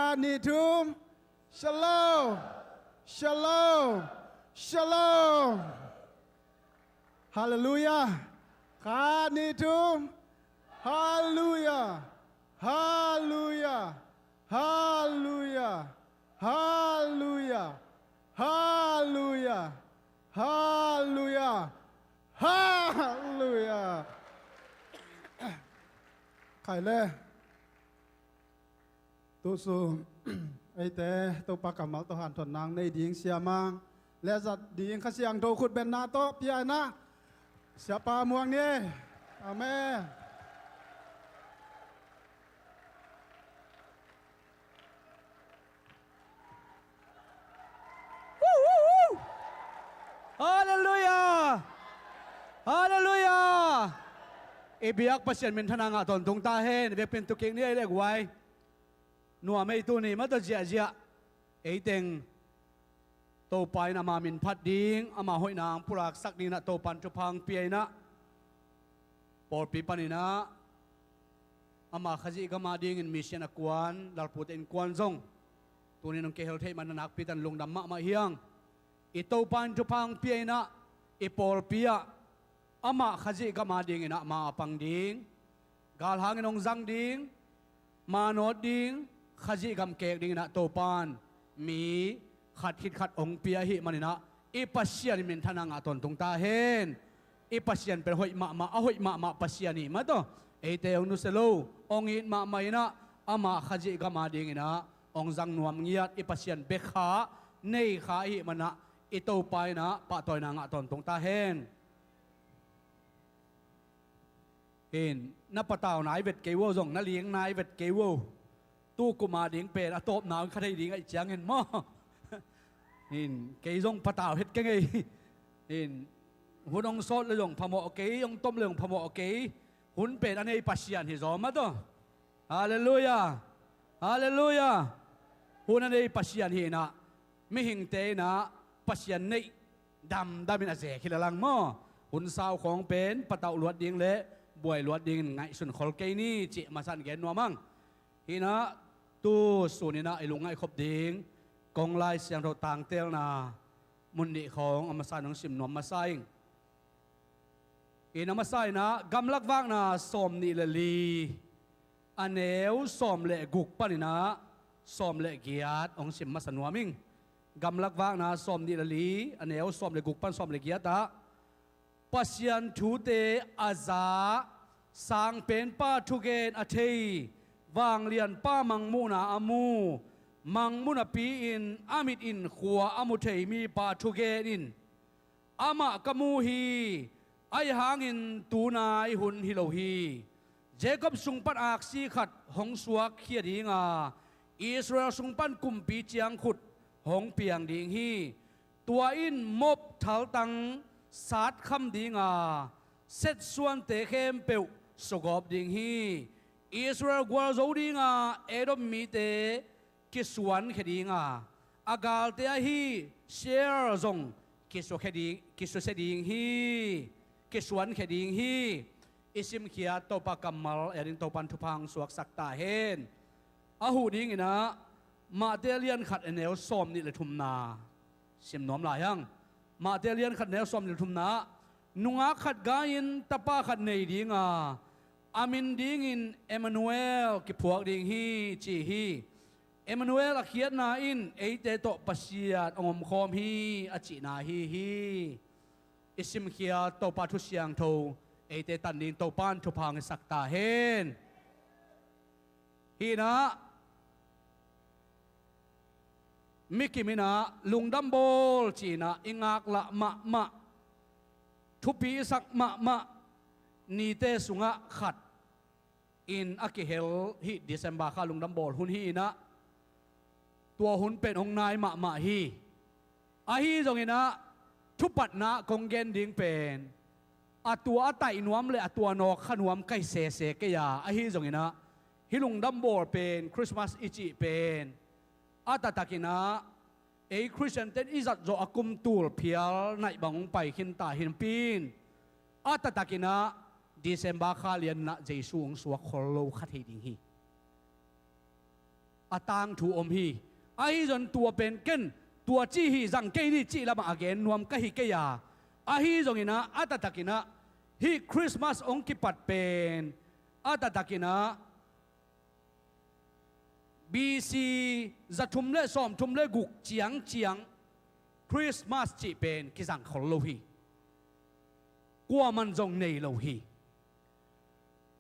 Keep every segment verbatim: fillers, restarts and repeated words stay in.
Khat, nih, thum. Shalom. Shalom. Shalom. Halleluiah. Khat, nih, thum. Halleluiah. Halleluiah. Halleluiah. Halleluiah. Halleluiah. Halleluiah. Halleluiah. Khai le. Tusun eite Topa kammal tawh hanthotna nei ding siamang le zat ding Kha Siangtho khutbetna tawh pia in ah Siapa muang ni. Amen. Halleluiah. Halleluiah. I biak Pasian minthanna ngah tawntung ta hen. Biakpiin tu kik ni ei le guai. Nuam ei tuni mah tawh ziahziah. Ei teng Topa in ama min phat ding, ama hoihna hong pulaksak ding in ah Topa in thupha hong pia in ah pawlpi panin ah ama Khazih gam adingin mission a kuan, lalpute innkuan zong tuni in hong kihel theih man a nakpi takin lungdam mahmah hi hang. I Topa in thupha hong pia in ah i pawlpi ah amah Khazih gam adingin ah ma a pang ding, galhangin hong zang ding, manawt ding, Khazih gam keek dingin ah Topa in mi khat khit khat hong pia ahih manin ah i Pasian in minthanna ngah tawntung ta hen. I Pasian pen hoih mahmah, a hoih mahmah Pasian hi mah tawh eite hong nusia lo, hong it mahmah in ah amah Khazih gam adingin ah hong zang nuam ngiat i Pasian bia kha, nei kha ahih manin ah i Topa in ah pahtawina ngah tawntung ta hen. Hin, na patau nai vet kei uh aw, zong na ling nai vet kei uh aw. Tu kum ading pen a tawpna hong kha thei ding ahih ciangin maw. Hin, kei zong patau het keng ei. Hin, hun hong sawt le zong phamawh kei, hong tom le zong phamawh kei. Hun pen a nei Pasian hi zaw mah tawh. Halleluiah. Halleluiah. Hun a nei Pasian hi in ah mihingte in ah Pasian neih damdamin a zek hi lel hang maw. Hun sau khawng pen patauh luat ding le buai luat dingin ngaihsun khol kei ni cih masa in gen nuam hang. Hi in ah tusun in ah i lungngaih khop ding kong Lai Siangtho tangtelna mun nih khawng a masa in hong sim nuam masa ing. Hi in a masa in ah Gamlak Vakna sawm nih le li, a neu sawm le guk panin ah sawm le giat hong sim masa nuam ing. Gamlak Vakna sawm nih le li, a neu sawm le guk pan sawm le giat ah Pasian thute a za, Sangpenpa thugen a thei, Vanglianpa mangmuhna a mu, mangmuhnapi-in a mit in khua a mu thei mipa thugen in, amah ka mu hi, ahi hangin tu nai hun hi lo hi. Jacob sung pan aksi khat hong suakkhia ding a, Israel sung pan kumpi ciangkhut hong piang ding hi. Tua in mop thaltang satkham ding a, setsuante khempeuh sugawp ding hi. Israel gualzo ding a, Edom mite kisuankhia ding a, a galte ahi Seir zong kisuakhia ding, kisusia ding hi, kisuankhia ding hi. I simkhiat Topa kammal ei a ding Topa in thupha hong suaksak ta hen. A huh dingin ah Matthai a lian khat a neu sawm nih le thumna sim nuam lai hang. Matthai a lian khat a neu sawm nih le thumna ah nungak khat gai-in tapa khat nei ding a, a min dingin Emmanuel kiphuak ding hi ci hi. Emmanuel a khiatna in eite tawh Pasian hong omkhawm hi a cihna ahi hi. I simkhiat Topa thu siangtho eite tan ding Topa in thupha hong hisak ta hen. Hi in ah mi kim in ah lungdam bawl ci in ah i ngaklah mahmah, thupi i sak mahmah nite sungah khat in a kihel hih December kha lungdam bawl hun hi in ah tua hun pen hong nai mahmah hi. Ahi zongin ah thupatna kong gen ding pen a tua a taih nuam le a tua nawk kha nuam ka hi sese kei a, ahi zongin ah hih lungdam bawl pen Christmas i cih pen a taktakin ah ei Khristian ten i zat zawh a kum tul phial naih bang hong pai khin ta hi napi-in a taktakin ah December kha lian in ah Jesu hong suak khol lo kha thei ding hi. a tangthu om hi. Ahi zong tua pen ken tua ci hi zang kei ni cih lamah a gen nuam ka hi kei a. Ahi zonginah a taktakinah hih Christmas hong kipat pen a taktakinah B C za thum le sawm thum le guk ciangciang Christmas cih pen kizang khol lo hi. Kuaman zong nei lo hi.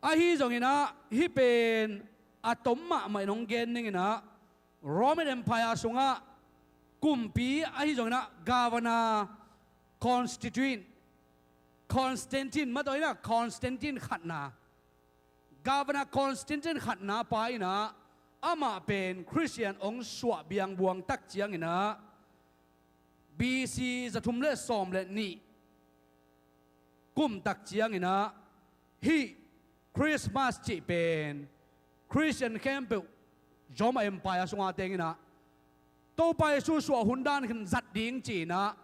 Ahi zonginah hih pen a tom mahmah in hong gen ninginah Roman Empire sungah kumpi ahi zonginah governor Constantine, Constantine, mataw inah Constantine khatna, governor Constantine khatna pa inah amah pen Christian hong suah biangbuang tak cianginah B C za thum le sawm le nih kum tak cianginah hih Christmas cih pen Christian khempeuh Roma Empire sunga tenginah Topa Jesu suah hun dan khin zat ding ci-inah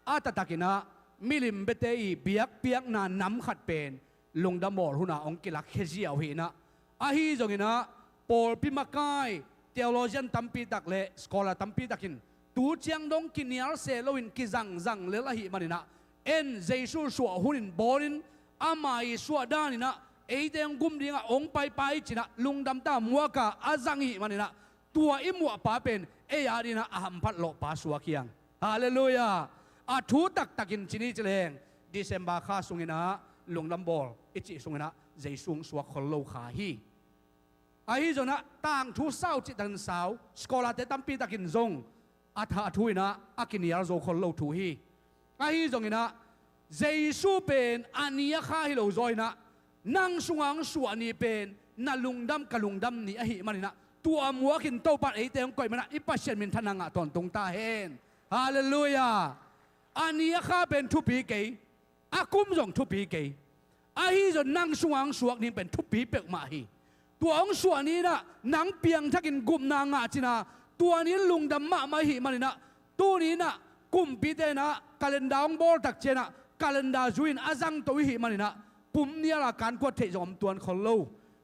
a taktakinah milim biate i biakpiakna nam khat pen lungdam bawl huna hong kilakkhia ziau hi inah. Ahi zonginah pawlpi makai theologian tampi tak le scholar tampi takin tu ciang dong kinial se loin kizangzang lel ahi maninah en Jesu suah hunin bawlin ama i suah daninah eite hong gum dingah hong paipai cinah lungdam ta muaka a zang ihi maninah tua i muahpa pen ei adinah a hamphat lawhpa suak hiang. Halleluiah. A thu taktakin cini cileng December kha sunginah lungdam bawl i cih sunginah Jesu hong suak khol lo kha hi. Ahi zonginah tangthu sau cihtakin sau, scholar-te tampi takin zong a tha a thu inah a kinial zo khol lo thu hi. Ahi zonginah Jesu pen a ni a kha hi lo zaw inah nang sunga hong suah ni pen na lungdam ka lungdam ni ahi maninah tua muakin Topa in eite hong koih manah i Pasian minthanna ngah tawntung ta hen. Halleluiah. A ni a kha pen thupi kei, a kum zong thupi kei. Ahi zong nang sunga hong suak ni pen thupi peuhmah hi. Tua hong suah ni inah nang piangthakin gupna ngah cina tua ni in lungdam mahmah ihi maninah tuni inah kumpite inah calendar hong bawl tak cianah calendar zui-in a zangto ihi maninah kum niala kankuat theih zong om tuan khol lo.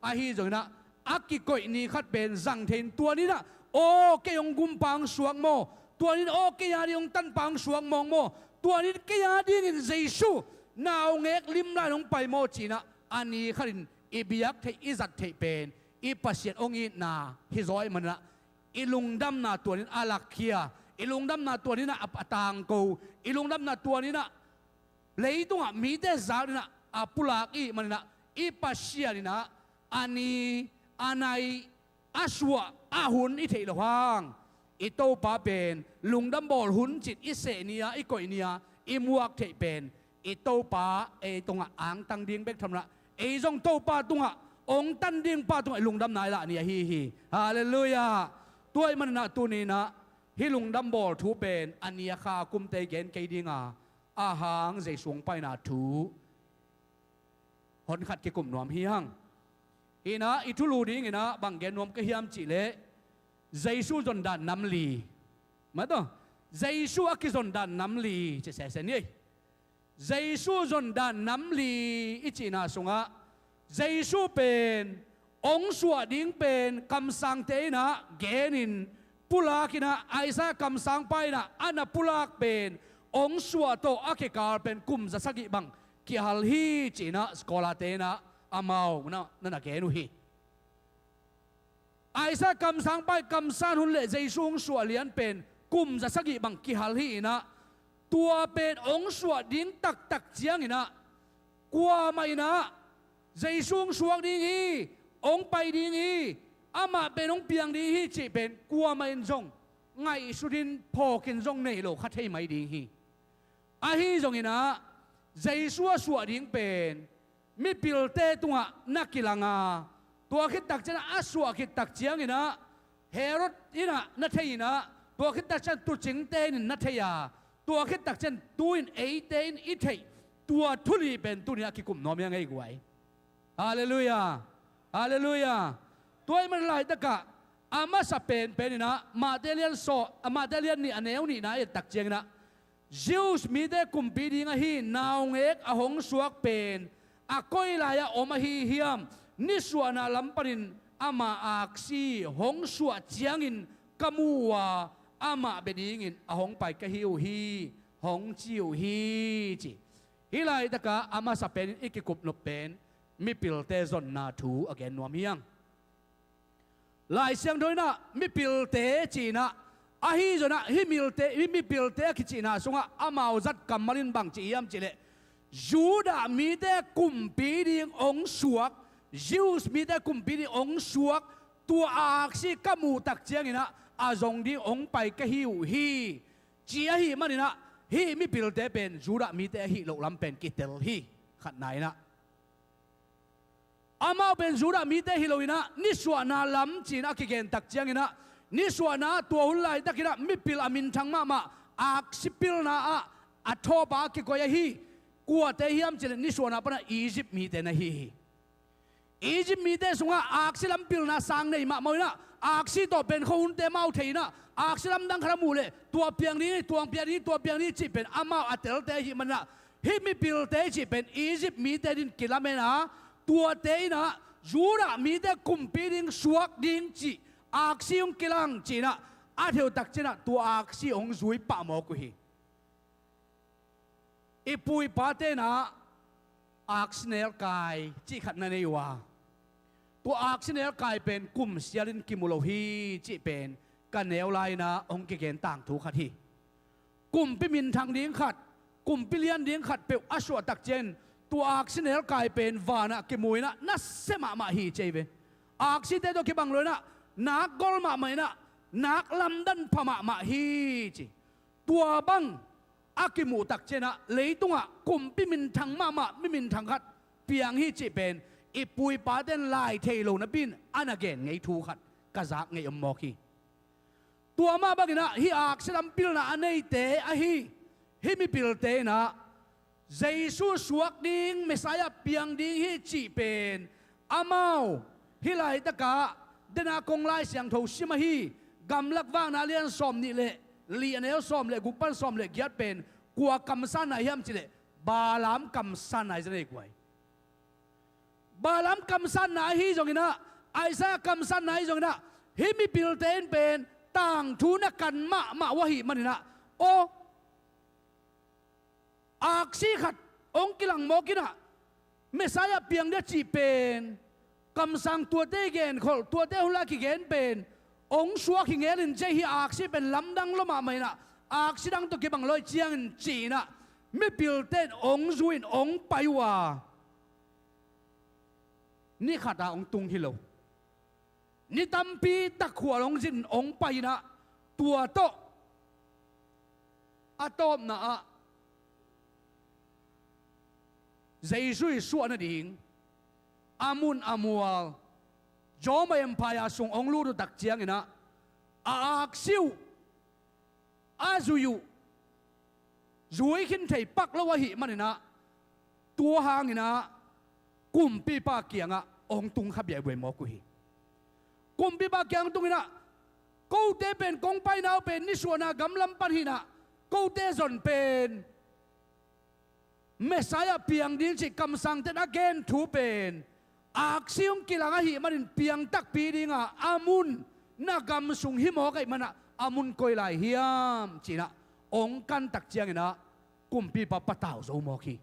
Ahi zonginah a kikoih ni khat pen zang thei in tua ni inah aw kei hong gumpa hong suak maw, tua ni in aw kei a ding hong tanpa hong suak mawng maw, tua ni in kei a dingin Jesu naungek limlai hong pai maw cinah a ni khatin i biak theih i zat theih pen i Pasian hong itna hi zaw ahih maninah i lungdamna tua ni in a lakkhia, i lungdamna tua ni inah a tangko, i lungdamna tua ni inah leitungah mite zak dinah a pulak ihi maninah i Pasian inah a ni a nai a suah a hun i theih loh hang i Topa pen lungdam bawl hun cin i seh ni-a i koih ni-a i muak theih pen i Topa ei tungah angtang ding bek thawnah ei zong Topa tungah hong tan ding pa tungah i lungdamna i lah ni ahi hi. Halleluiah. Tua ahih maninah tuni inah hih lungdam bawl thu pen a ni a kha a kumte i gen kei dinga a hang Jesu hong paina thu hon khat kikum nuam hi hang. Hi inah i thulu dinginah bang gen nuam ka hiam cihleh Jesu zondan nam li. Mataw, Jesu a kizondan nam li ci sese ni ei. Jesu zondan nam li i cihna sungah Jesu pen hong suah ding pen kamsangte inah genin pulak inah Isaiah kamsangpa inah a na pulak pen hong suah tawh a kikal pen kum za sagih bang kihal hi cinah scholar-te inah amau na na gen uh hi. Isaiah kamsangpa i kamsan hun le Jesu hong suah lian pen kum za sagih bang kihal hi inah tua pen hong suah ding taktak cianginah kuamah inah Jesu hong suak ding hi, hong pai ding hi, amah pen hong piang ding hi cih pen kuamah in zong ngaihsutin phawkin zong nei lo kha thei mai ding hi. Ahi zonginah Jesu a suah ding pen mipilte tungah na kilanga tua khit tak cianah a suah khit tak cianginah Herod inah na thei inah tua khit tak cian tuucingte in na thei a tua khit tak cian tu-in eite in i theih tua thu li pen tuni a kikum nuam hi a ngei guai. Halleluiah. Halleluiah. Tua ahih man laitakah a masa penpen inah Mate lian sawm, a Mate lian nih a neu nihna i et tak cianginah Jews mite kumpi ding ahi naungek a hong suak pen a koi lai-ah om ahi hiam? Nisuahna lam panin ama aksi hong suah ciangin ka mu uh a, amah bia dingin a hong pai ka hi uh hi, hong ci uh hi, ci. Hih laitaka a masa penin i kikupnop pen mipilte zonna thu a gen nuam hi hang. Lai Siangtho in ah mipilte ci-in ah, ahi zongin ah hih milte, hih mipilte a kicihna sungah amau zat kammal in bang ci hiam cih leh, Judah mite kumpi ding hong suak, Jews mite kumpi ding hong suak, tua aksi ka muh tak ciangin ah a zong ding hong pai ka hi uh hi, ci ahih manin ah hih mipilte pen Judah mite ahih loh lam pen kitel hi. Khatna in ah, amau pen Judah mite hi loin ah nisuahna lam ci-in a kigen tak ciangin ah, nisuahna tua hun laitakin ah mipil a minthang mahmah aksi pilna ah a thawpa a kikoih ahi. Kuate hiam cih leh nisuahna pan ah Egypt mite na hi hi. Egypt mite sungah aksi lam pilna sang nei mahmah uh in ah, aksi tawh pen khuahunte amau thei in ah, aksi lamdang khat a muh leh tua piang ding hi, tua piang ding hi, tua piang ding hi cih pen amau a telte ahih manin ah, hih mipilte cih pen Egypt mite ding kilamen a, tuate in ah Judah mite kumpi ding suak ding cih aksi hong kilang ci-in ah a thei uh tak ciangin ah tua aksi hong zui pah mawk uh hi. I pu i pate in ah aksi nelkai cih khat na nei uh a, tua aksi nelkai pen kum sialin kimu lo hi cih pen ka neu lai-in ah hong kigen tangthu khat hi. Kumpi minthang ding khat, kumpi lian ding khat peuh a suah tak ciangin tua aksi nelkai pen vanah kimu in ah nasia mahmah hi ci hi ve. Aksite tawh kibang lo in ah nak gol mahmah in ah nak lamdang pha mahmah hi ci. Tua bang a kimuh tak ciangin ah leitungah kumpi minthang mahmah mi minthang khat piang hi cih pen i pu i pate in lai thei lo napi-in a na gen ngei thu khat ka zak ngei om mawk hi. Tua mah bangin ah hih aksi lam pilna a neite ahi hih mipilte in ah Jesu suak ding, Messiah piang ding hi cih pen amau hih laitakah dena kong Lai Siangtho sim ahi Gamlak Vakna lian sawm nih le li, a neu sawm le guk pan sawm le giat pen kua kamsanna hiam cih leh Balaam kamsanna hi zen ei guai. Balaam kamsanna ahi zongin ah, Isaiah kamsanna ahi zongin ah, hih mipilte in pen tangthu na kan mahmah uh ahih manin ah, aw, aksi khat hong kilang mawk in ah Messiah piang ding a cih pen kamsang tuate i genkholh, tuate hun lai kigen pen hong suak hi ngel in, cih hih aksi pen lamdang lua mahmah in ah, aksi dang tawh kibang lo hi ciangin ci-in ah mipilte in hong zui in hong pai uh a, ni khat ah hong tung hi lo. Ni tampi tak khual hong zin hong pai in ah, tua tawh a tawpna ah Jesu i suah nading a mun a mual Rome Empire sung hong lut uh tak ciangin ah, a aksi uh, a zui uh, zui khin thei pak lo ahih manin ah, tua hangin ah kumpipa kiangah hong tung kha biaibuai mawk uh hi. Kumpipa kiang hong tung in ah, kote pen kong paina uh pen nisuahna gam lam pan hi in ah, kote zon pen Messiah piang ding cih kamsangte in a gen thu pen aksi hong kilang ahih manin piang takpi ding a, a mun na gam sung hi mawk ahih manin ah, a mun koi lai hiam ci-in ah hong kan tak ciangin ah kumpipa patau zo mawk hi.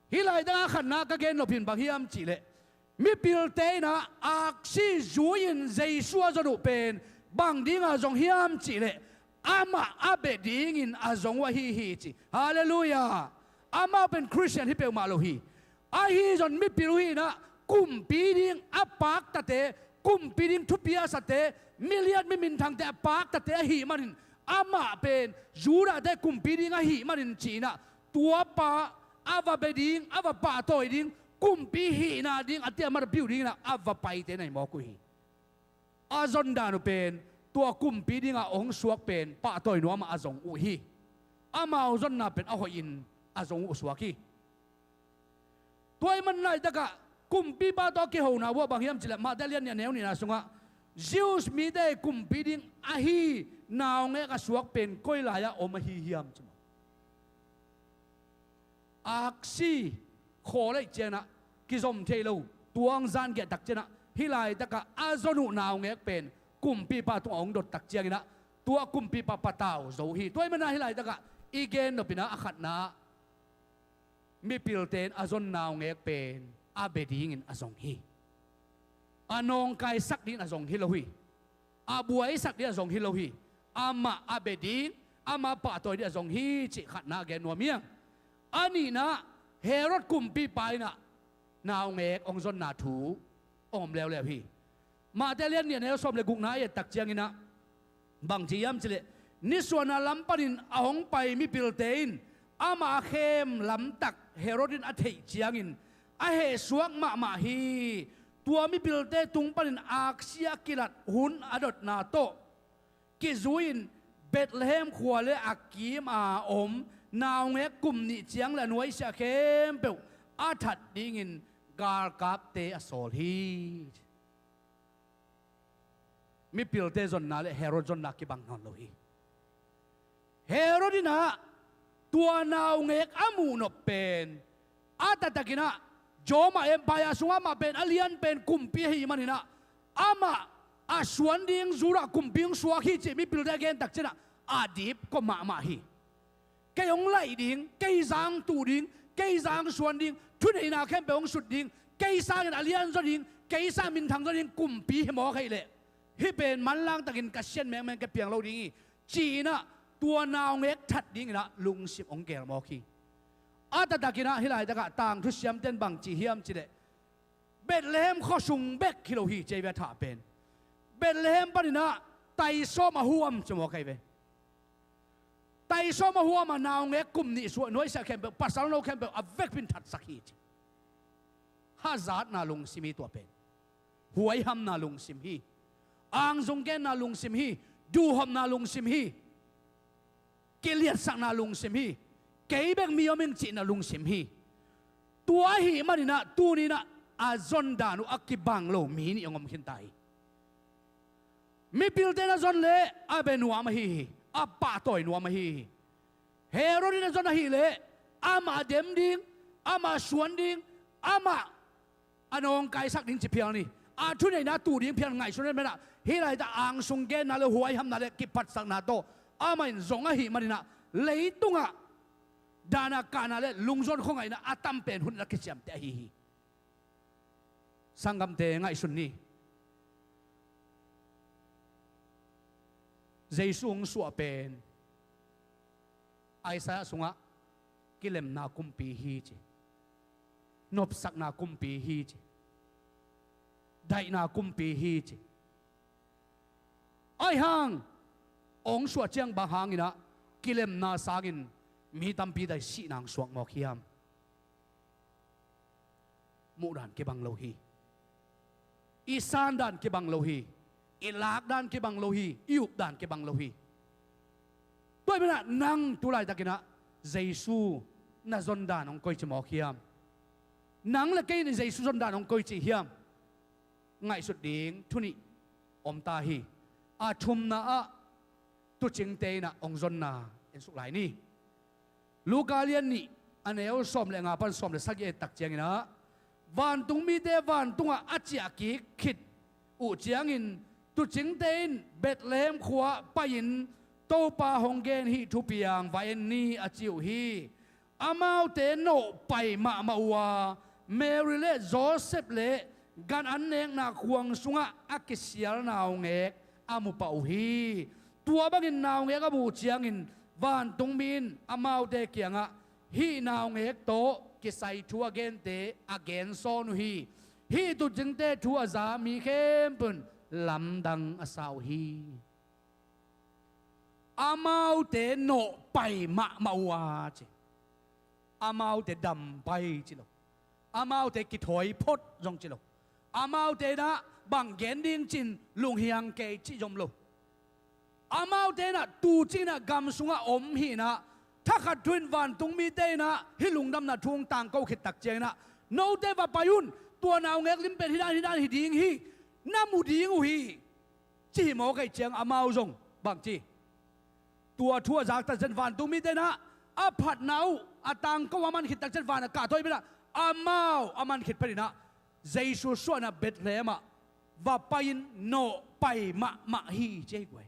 Hih laitak a khatna ka gen nop hi in bang hiam cih leh, mipilte in ah aksi zui-in Jesu a zon uh pen bang ding a zong hiam cih leh, amah a bia dingin a zong uh ahi hi ci. Halleluiah. Amau pen Khristian hi peuhmah lo hi. Ahi zong mipil uh hi in ah, kumpi ding a paktate, kumpi ding thupi a sate, miliat mi minthangte a paktate ahih manin, amah pen Judahte kumpi ding ahih manin ci-in ah, tuapa a va bia ding, a va pahtawi ding, kumpi hihna ding a tiamat a piu dingin ah a va paite na hi mawk uh hi. A zondan uh pen tua kumpi dingah hong suak pen pahtawi nuamah a zong uh hi. Amau zonna pen a hoihin a zong uh suak hi. Tua ahih man laitakah kumpipa tawh a kihona uh ah bang hiam cih leh, Matthai lian nih a neu nihna sungah Jews mite kumpi ding ahi naungek a suak pen koi lai-ah om ahi hiam ci maw? Aksi khawl ahih ciangin ah kizom thei lo, tua hong zan giahtak ciangin ah hih laitakah a zon uh naungek pen kumpipa tungah hong dot tak cianginah tua kumpipa patau zo hi. Tua ih manah hih laitakah i gen nopinah a khatna mipilte in a zon naungek pen a bia dingin a zong hi. A nawngkaisak dingin a zong hi lo hi. A buaisak dingin a zong hi lo hi. Amah a bia ding, amah pahtawi dingin a zong hi cih khatna a gen nuam hiang. A nihna Herod kumpipa inah naungek hong zonna thu hong om leuleu hi. Mate lian nih a neu sawm le gukna i et tak cianginah bang ci hiam cileh, nisuahna lam panin a hong pai mipilte in amah a khem lamtak Herod in a theih ciangin a hehsuak mahmah hi. Tua mipilte tung panin aksi a kilat hun a dotna tawh kizui-in Bethlehem khua le a kim a om naungek kum nih ciang le a nuaisiah khempeuh a that dingin galkapte a sawl hi. Mipilte zonna le Herod zonna kibang nawn lo hi. Herod inah tua naungek a muhnop pen a taktakinah Roma Empire sungah amah pen a lian pen kumpi ahih maninah amah a suan ding Judah kumpi hong suak hi cih mipilte a gen tak cianah a dipkop mahmah hi. Kei hong laih ding, kei zang tuh ding, kei zang suan ding, thuneihna khempeuh hong sut ding, kei sangin a lianzaw ding, kei sang minthangzaw ding kumpi hi mawk ahih leh hih pen manlang takin ka sian mengmeng ka piang lo ding hi ci-inah tua naungek that dinginah lungsim hong gel mawk hi. A taktakinah hih laitakah tangthu siamten bang ci hiam cileh, Bethlehem khuasung bek hi lo hi, cei ve a thah pen. Bethlehem paninah taisawm a huam ci mawk ahi ve. Taisawm a huam a naungek kum nih suah nuaisiah khempeuh, pasal no khempeuh a vekpin thatsak hi ci. Hazatna lungsim hi tua pen. Huaihamna lungsim hi. Angzung genna lungsim hi. Duhhopna lungsim hi. Kiliatsakna lungsim hi. Kei bek mi om ing cihna lungsim hi. Tua ahih maninah tuninah a zondan uh a kibang lo mi nih hong om khinta hi. Mipilte in a zon leh a bia nuam ahi hi. A pahtawi nuam ahi hi. Herod in a zon ahih leh amah a dem ding, amah a suan ding, amah a nawngkaisak ding ci phial ni. A thuneihna tuh ding phial ngaihsun hen menah hih laitak angsung genna le huaihamna le kiphatsakna tawh amah in zong ahih maninah leitungah dahna kahna le lungzuan khuangaihna a tam pen hun in a kiciamteh ahi hi. Sanggamte ngaihsun ni. Jesu hong suah pen Isaiah sungah kilemna kumpi hi ci, nopsakna kumpi hi ci, daihna kumpi hi ci. Ahi hang hong suah ciang bang hanginah kilemna sangin mi tampi dai sihna hong suak mawk hiam? Muhdan kibang lo hi. I sandan kibang lo hi. I lakdan kibang lo hi. I updan kibang lo hi. Tua ahih maninah nang tu laitakinah Jesu na zondan hong koici mawk hiam? Nang le kei in Jesu zondan hong koici hiam? Ngaihsut ding thu nih om ta hi. A thumna ah tuucingte inah hong zonna en suk lai ni. Luka lian nih a neu sawm le nga pan sawm le sagih a et tak cianginah vantungmite vantungah a ciahkik khit uh ciangin tuucingte in Bethlehem khua-ah pai-in Topa hong gen hih thupiang va en ni a ci uh hi. Amaute nawh pai mahmah uh a Mary le Joseph le gan an nekna khuang sungah a kisial naungek a mu pah uh hi. Tua bangin naungek a muh uh ciangin vantungmi in amaute kiangah hih naungek tawh kisai thu a gente a gensawn uh hi. Hih tuucingte thu a za mi khempeuh in lamdang a sa uh hi. Amaute nawh pai mahmah uh a ci. Amaute dam pai ci lo. Amaute kithawi phot zong ci lo. Amaute inah bang gen ding cin lunghiang kei cih zong lo. Amaute inah tuucing inah gam sungah om hi inah thakhat thu in vantungmite inah hih lungdamna thu hong tangko khit tak cianginah note va pai un, tua naungek lim pen hih dan hih dan hi ding hi, na mu ding uh hi. Ci hi mawk ahih ciang amau zong bang ci? Tua thu a zak tak ciang vantungmite inah a phatna uh a tangko a man khit tak ciang van a kahtawi pen ah amau a man khit pheninah Jesu suahna Bethlehem ah va pai-in nawh pai mahmah hi ci hi guai.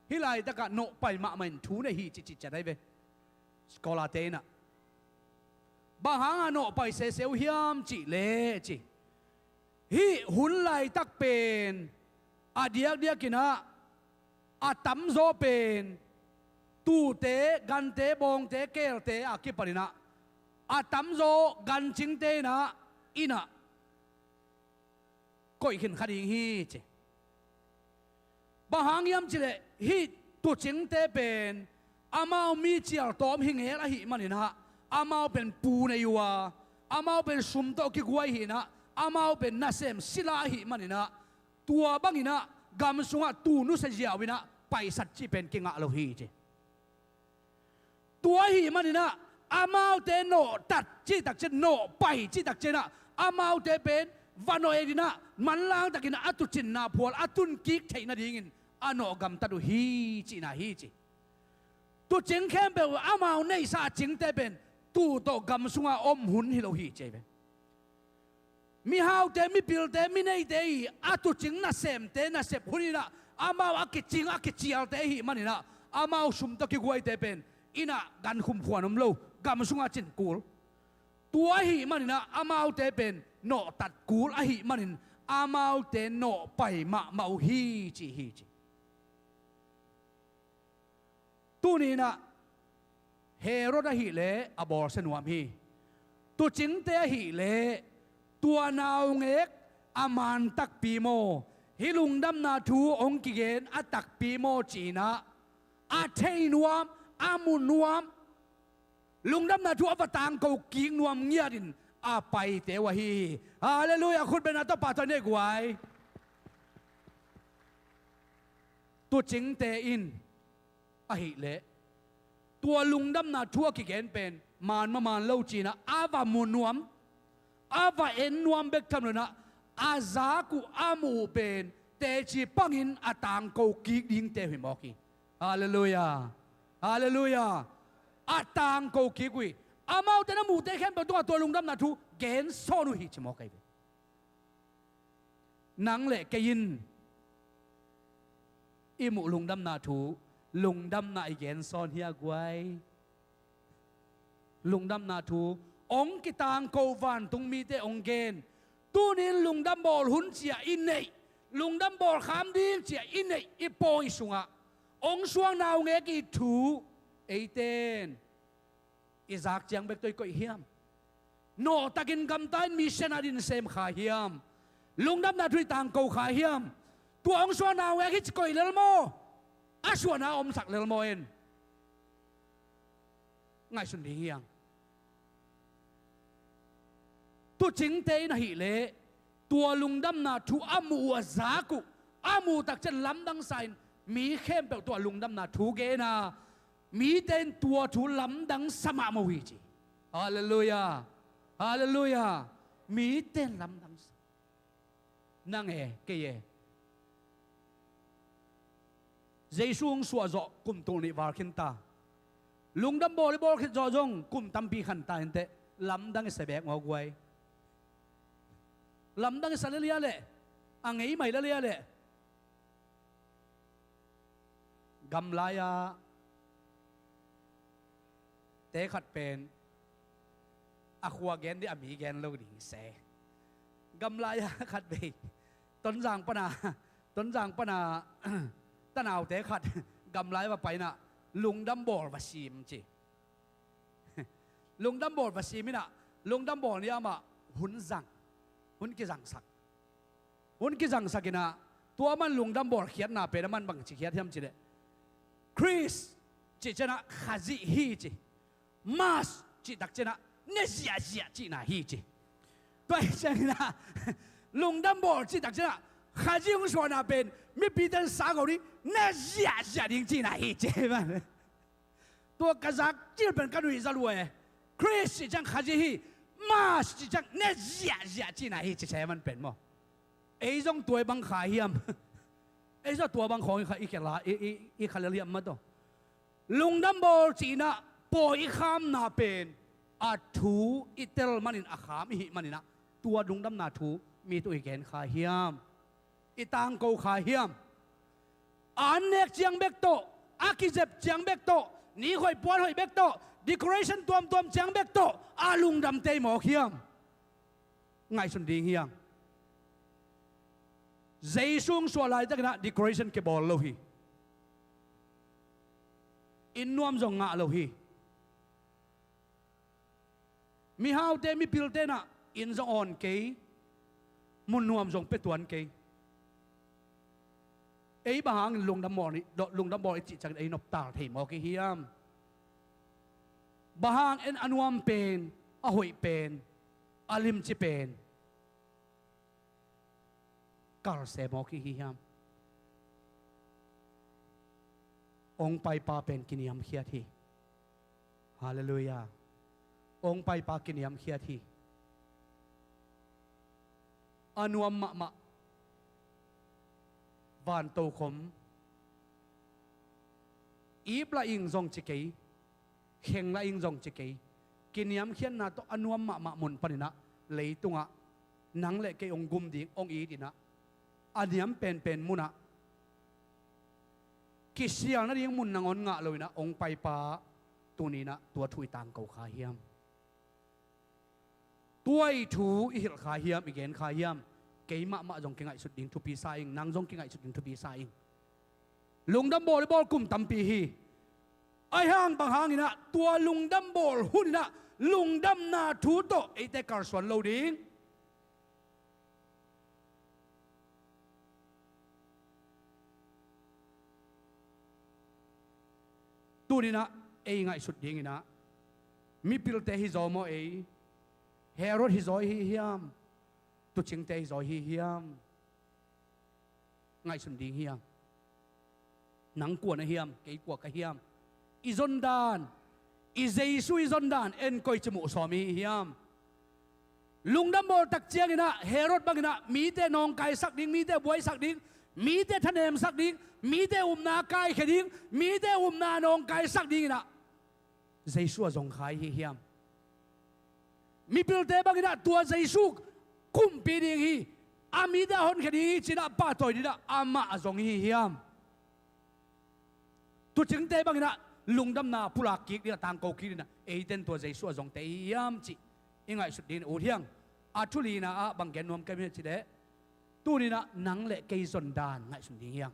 Hih laitakah nawh pai mahmah in thu nei hi ci ciciat ahi ve. Scholar-te inah, bang hanga nawh pai sese uh hiam cih leh ci, hih hun laitak pen a diakdiakinah a tamzaw pen tuute, gante, bawngte, keelte a kipaninah a tamzaw gancingte inah, innah koih khin kha ding hi ci. Bang hang hiam cih leh hih tuucingte pen amau mi cialtawm hi ngel ahih maninah amau pen pu nei uh a, amau pen sum tawh kiguai hinah amau pen nasem sila ahih maninah tua banginah gam sungah tuu nusia ziau inah paisat cih pen kingah lo hi ci. Tua ahih maninah amaute nawhtat cihtak ciang, nawh pai cihtak ciangah amaute pen va nawh etinah manlangtakinah a tuucinna phual a tunkik theih nadingin a nawh gamtat uh hi cihna hi ci. Tuucing khempeuh amau neihsa a cingte pen tuu tawh gam sunga om hun hi lo hi ci ahi ve. Mihaute, mipilte, mineite i a tuucing nasemte nasep hun inah amau a kicing a kicialte ahih maninah amau sum tawh kiguaite pen innah gankhum phuan om lo, gam sungah cin kul. Tua ahih maninah amaute pen nawhtat kul ahih manin amaute nawh pai mahmah uh hi ci hi ci. Tuninah Herod ahih leh a bawlsia nuam hi. Tuucingte ahih leh tua naungek a man takpi maw, hih lungdamna thu hong kigen a takpi maw cinah a thei nuam, a mu nuam, lungdamna thu a va tangko kik nuam ngiatin a paite uh ahi hi. Halleluiah. Khut bengna tawh pahtawi nei guai. Tuucingte in ahih leh tua lungdamna thu a kigen pen man maw man lo cinah a va mu nuam, a va en nuam bek tham loinah a zak uh a muh uh pen teci pangin a tangko kik dingte uh hi mawk hi. Halleluiah. Halleluiah. A tangko kik uh hi. Amaute na muhte khempeuh tungah tua lungdamna thu gensawn uh hi ci mawk ahi ve. Nang le kei in i muh lungdamna thu lungdamna i gensawn hi a guai. Lungdamna thu hong kitangko vantung mite hong gen. Tunin lungdam bawl hun cia i neih, lungdam bawl kham ding cia i neih i pawi sungah hong suang naungek i thu eiten i zak ciang bek tawh i koih hiam? Nawhtakin gamta in mission a din sem kha hiam? Lungdamna thu i tangko kha hiam? Tua hong suang naungek hi ci koih lel maw? A suahna a omsak lel maw en? Ngaihsun ding hiang. Tuucingte in ahih leh tua lungdamna thu a muh uh a zak uh a muh takciang lamdang sa-in mi khempeuh tua lungdamna thu gen a, mite in tua thu lamdang sa mahmah uh hi ci. Halleluiah. Halleluiah. Mite in lamdang sa. Nang e, kei e, Jesu hong suah zawh kum tul nih val khin ta. Lungdam bawl i bawl khit zawh zong kum tampi khan ta inteh, lamdang i sa bek maw guai? Lamdang i sa lialia leh, a ngei mai lialia leh, gamlai-a te khat pen a khua gen dih a mi gen lo ding se. Gamlai-a khat vei Tonzang pana, Tonzang pana tanaute khat gamlai va paina lungdam bawl va sim ci. Lungdam bawl va sim inah, lungdam bawl ni amah hun zang, hun kizangsak. Hun kizangsak inah, tua man lungdam bawl khiatna pen a man bang ci khiat hiam ci leh, Khrist cih cianah Khazih hi ci. Mass cih takcianah ne ziahziah cihna hi ci. Tua hi cianginah lungdam bawl cih takcianah Khazih hong suahna pen mipite in sa ko ding, ne ziahziah ding cihna hi ci. Tua ka zak cil pen ka nuih zalua e. Khrist cih ciang Khazih hi, Mass cih ciang ne ziahziah cihna hi ci se man pen maw? Ei zong tua bang kha hiam? Ei zong tua bang khawng i kha, i kha la, i, i, i kha lel hiam mah tawh. Lungdam bawl cihnah pawi i khamna pen a thu i tel manin a kham i hih maninah tua lungdamna thu Mi tawh i gen kha hiam? I tangko kha hiam? A an nek ciang bek tawh, a kizep ciang bek tawh, nikhoih puanhoih bek tawh, decoration tuamtuam ciang bek tawh a lungdamte i mawk hiam? Ngaihsun ding hiam? Jesu hong suah laitakinah decoration kibawl lo hi. Inn nuam zong ngah lo hi. Mihaute mipilte inah inn zong awn kei, mun nuam zong pia tuan kei. Ei bang hangin lungdam bawl i, lungdam bawl i cih ciangin ei noptal thei mawk i hiam? Bang hangin a nuam pen, a hoih pen, a limci pen kalse mawk i hi hiam? Ong paipa pen kiniamkhiat hi. Halleluiah. Ong paipa kiniamkhiat hi. A nuam mahmah, van tokhom, ip la ing zong ci kei, kheng la ing zong ci kei, kiniamkhiatna tawh a nuam mahmah mun paninah leitungah nang le kei ong gum ding ong it inah, a niam penpen munah kisial nading mun nangawn ngah loinah ong paipa, tuninah tua thu i tangko kha hiam? Tua i thu i hilh kha hiam, i gen kha hiam? Kei mahmah zong kingaihsut ding thupi sa ing, nang zong kingaihsut ding thupi sa ing. Lungdam bawl i bawl kum tampi hi. Ahi hang bang hanginah tua lungdam bawl huninah lungdamna thu tawh eite kalsuan lo ding. Tuninah ei ngaihsut dinginah mipilte hi zaw maw ei? Herod hi zaw i hi hiam? Tuucingte hi zaw i hi hiam? Ngaihsun ding hiam? Nang kua na hiam, kei kua ka hiam? I zondan, i Jesu i zondan en koici muhsawm i hi hiam? Lungdam bawl tak cianginah Herod banginah mite nawngkaisak ding, mite buaisak ding, mite thanemsak ding, mite upna kaikhia ding, mite upna nawngkaisak dinginah Jesu a zong kha i hi hiam? Mipilte banginah tua Jesu kumpi ding hi, a mite a honkhia ding hi cinah pahtawi dinah amah a zong i hi hiam? Tuucingte banginah lungdamna pulak kik dinah, tangko kik dinah eiten tua Jesu a zongte i hi hiam cih i ngaihsut dingin ut hiang. A thu lina ah bang gen nuam ka hiam cileh, tuninah nang le kei zondan ngaihsun ding hiang.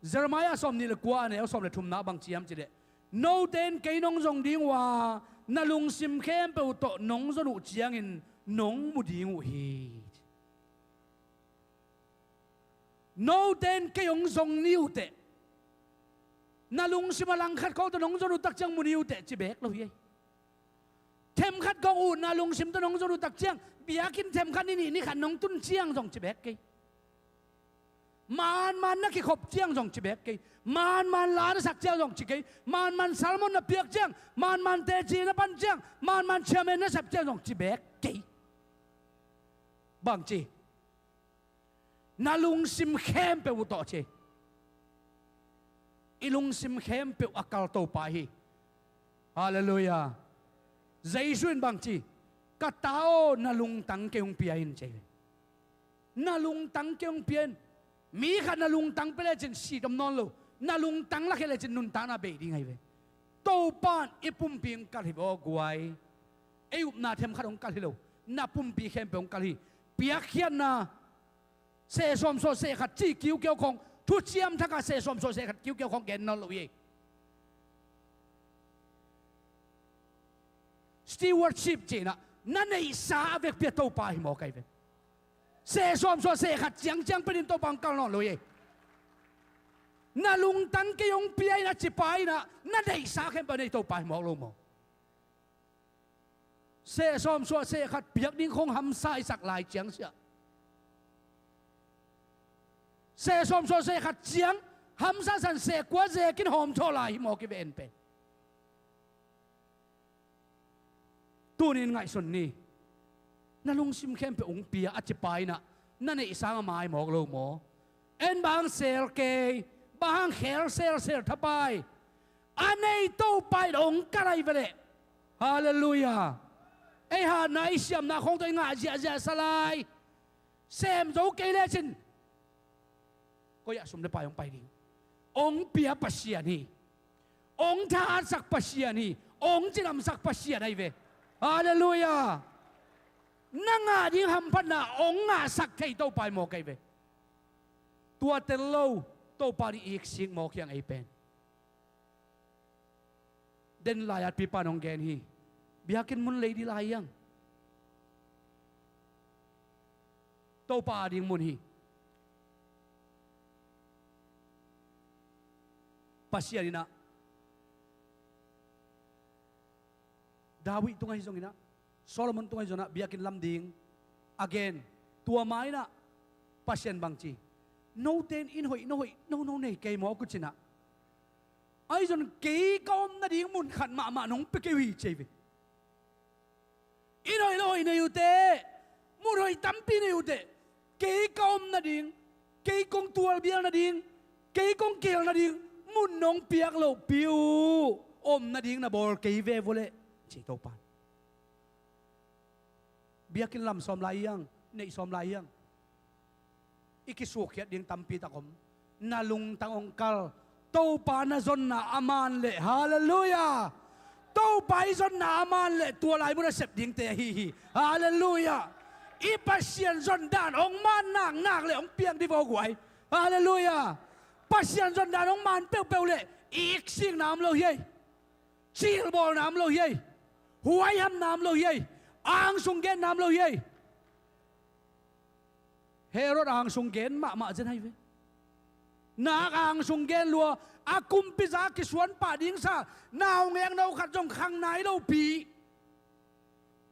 Jeremiah sawmnih le kua a neu sawm le thumna bang ci hiam cileh, note in kei nong zong ding uh a, na lungsim khempeuh tawh nong zon uh ciangin nong mu ding uh hi. Note in kei hong zong ni uh teh, na lungsim a langkhat khawng tawh nong zon uh tak ciang mu ni uh teh ci beek lo hi ei. Themkhat khawng uh na lungsim tawh nong zon uh tak ciang, biakinn themkhat ni nih ni khat nong tun ciang zong ci beek kei. Manman na kikhop ciang zong ci beek kei. Manman la na sak ciang zong ci kei. Manman sermon na piak ciang, manman teci na pan ciang, manman chairman na sep ciang zong ci beek kei. Bang ci? Na lungsim khempeuh uh tawh ci. I lungsim khempeuh a kal Topa hi. Halleluiah. Jesu in bang ci? Ka ta aw, na lungtang kei hong pia in ci. Na lungtang kei hong pia in. Mi khat na lungtang pia lecin sit om nawn lo. Na lungtang lakhia lecin nuntakna bei ding ahi ve. Topa in i pumpi hong kal hi ve aw guai. Ei upna themkhat hong kal hi lo. Na pumpi khempeuh hong kal hi. Piakkhiatna, sehsawm suah sehkhat ci kiukiau khawng, thuciam thakah sehsawm suah sehkhat kiukiau khawng gen nawn lo hi. Stewardship cinah na neihsa a vekpi a Topa hi mawk ahi ve. Sehsawm suah sehkhat ciangciang penin Topa hong kal nawn lo hi. Na lungtang kei hong pia in a cipa inah na neihsa khempeuh a nei Topa hi mawk lo maw? Sehsawm suah sehkhat piak ding khawng hamsa i sak lai ciang siah, sehsawm suah sehkhat ciang hamsa san sehkua zekin hawmthawh lai hi mawk i ve en pen. Tunin ngaihsun ni. Na lungsim khempeuh hong pia a cipa inah na neih sang a mai mawk lo maw? En bang sel kei, bang hang khel selsel thapai. A nei Topa in hong kal ahi veleh. Halleluiah. Ei hatna, i siamna khawng tawh i ngah ziahziah sa lai. Sem zo kei lecin koi ah sum le pai hong pai ding? Hong pia Pasian hi. Hong thahatsak Pasian hi. Hong cidamsak Pasian ahi ve. Halleluiah. Na ngah ding hamphatna hong ngahsak thei Topa hi mawk ahi ve. Tua tel lo, Topa ding i iksik mawk hi hang ei pen. Den lai-at pipan hong gen hi. Biakinn mun lei ding lai hi hang. Topa ading mun hi. Pasian in ah David tungah hi zongin ah, Solomon tungah hi zongin ah biakinn lam ding a gen. Tua ma in ah Pasian bang ci? Note in inn hoih, na hoih, no, no nei kei maw, ku ci-in ah. Ahi zong kei ka om nading mun khat mahmah nong pia kei uh hi, ci hi ve. Inn hoih, lo hoih nei uh teh, mun hoih tampi nei uh teh, kei ka om nading, kei kong tualbial nading, kei kong kihel nading mun nong piak lohpi uh om nading na bawl kei ve vua leh, ci Topa in. Biakinn lam sawm lai hi hang, neih sawm lai hi hang. I kisukkhiat ding tampi tak om. Na lungtang hong kal. Topa na zonna a man leh, halleluiah, Topa i zonna a man leh tua lai mun a sep dingte ahi hi. Halleluiah. I Pasian zon dan hong man naknak leh hong piang dih vawguai. Halleluiah. Pasian zon dan hong man peuhpeuh leh i iksikna om lo hi ei. Cilbawlna om lo hi ei. Huaihamna om lo hi ei. Angsung genna om lo hi ei. Herod angsung gen mahmah zen ahi ve. Nak angsung gen lua, a kumpi zak kisuan pah ding sa, naungek no khat zong khang nai lopi.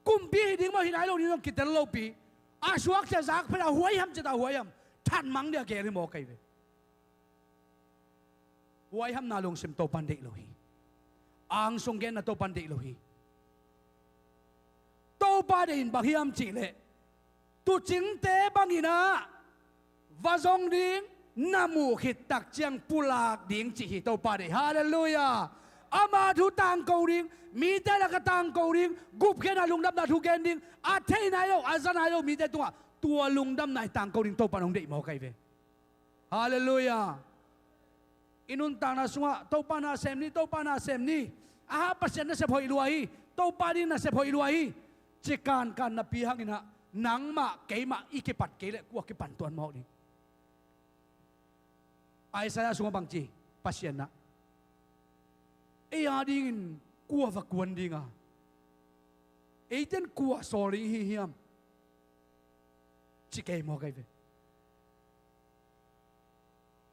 Kumpi hi ding maw, hi nai lo ding zong kitel lopi. A suakta zak phet a huaiham, cita huaiham. Than mang dia gen hi mawk ahi ve. Huaihamna lungsim Topa in deih lo hi. Angsung genna Topa in deih lo hi. Topa deih in bang hiam cih leh, tuucingte bangin ah va zong ding, na muh khit tak ciang pulak ding cih hi Topa deih. Halleluiah. Ama thu tangko ding, mite lakah tangko ding, gupkhiatna lungdamna thu gen ding, a thei nai lo, a za nai lo mite tungah tua lungdamna i tangko ding Topa in hong deih mawk ahi ve. Halleluiah. I nuntakna sungah Topa na sem ni, Topa na sem ni. Aha, Pasian nasep hoih lua hi, Topa ding nasep hoih lua hi, ci kankan napi hangin ah nangmah keimah i kipat kei leh kua kipan tuan mawk ding? Isaiah sungah bang ci Pasian in ah? Ei adingin kua va kuan ding a, eite'n kua sawl ding hi hiam, ci kei mawk ahi ve.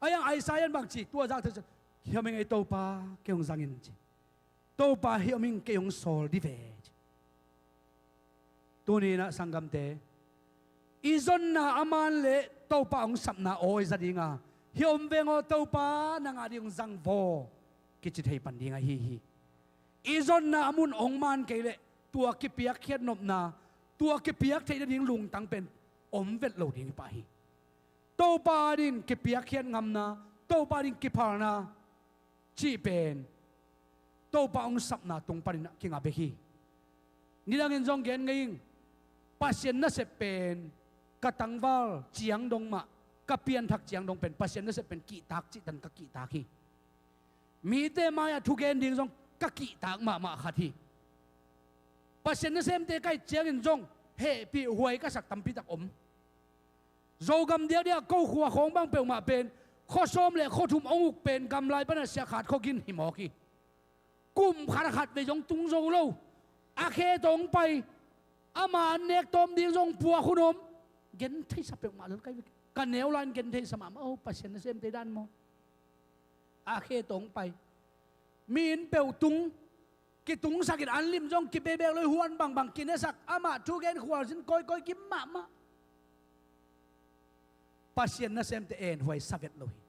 Ahi hang Isaiah in bang ci, tua zak thei ciang, hi om ing ei Topa, kei hong zang in, ci. Topa hi om ing, kei hong sawl dih ve, ci. Tuni in ah sanggamte, i zonna a man leh Topa hong sapna aw i za ding a, hi om veng aw Topa, nang ading hong zang vaw, kici thei pan ding ahi hi. I zonna a mun hong man kei leh tua kipiakkhiat nopna, tua kipiak theih nading lungtang pen om vet lo ding hi pah hi. Topa ading kipiakkhiat ngamna, Topa ading kiphalna cih pen Topa hong sapna tung panin ah kinga bek hi. Nidangin zong gen ngei ing, Pasian nasep pen ka tangval ciang dong mah, ka pianthak ciang dong pen Pasian nasep pen kihtak cih tan ka kihtak hi. Mite mai-ah thugen ding zong ka kihtak mahmah khat hi. Pasian nasemte ka hih ciangin zong hehpih huai ka sak tampi tak om. Zogam diakdiak ko khua khawng bang peuhmah pen khua sawm le khua thum hong uk pen gamlai pana siakhat khua gin hi mawk hi. Kum khat a khat vei zong tung zo lo. A khe tawh hong pai, ama an nek tawm ding zong puak hun om. Gen theisa peuhmah lel kai ve. Ka neu lai-in gen theisa mahmah, oh, Pasian nasemte dan maw. A khe tawh hong pai, mi inn peuh tung, kitungsak in an lim zong kibebek lo, huan bangbang kinesak, amah thugen khualzin kawikawi kim mahmah. Pasian nasemte en huai sa vet lo hi.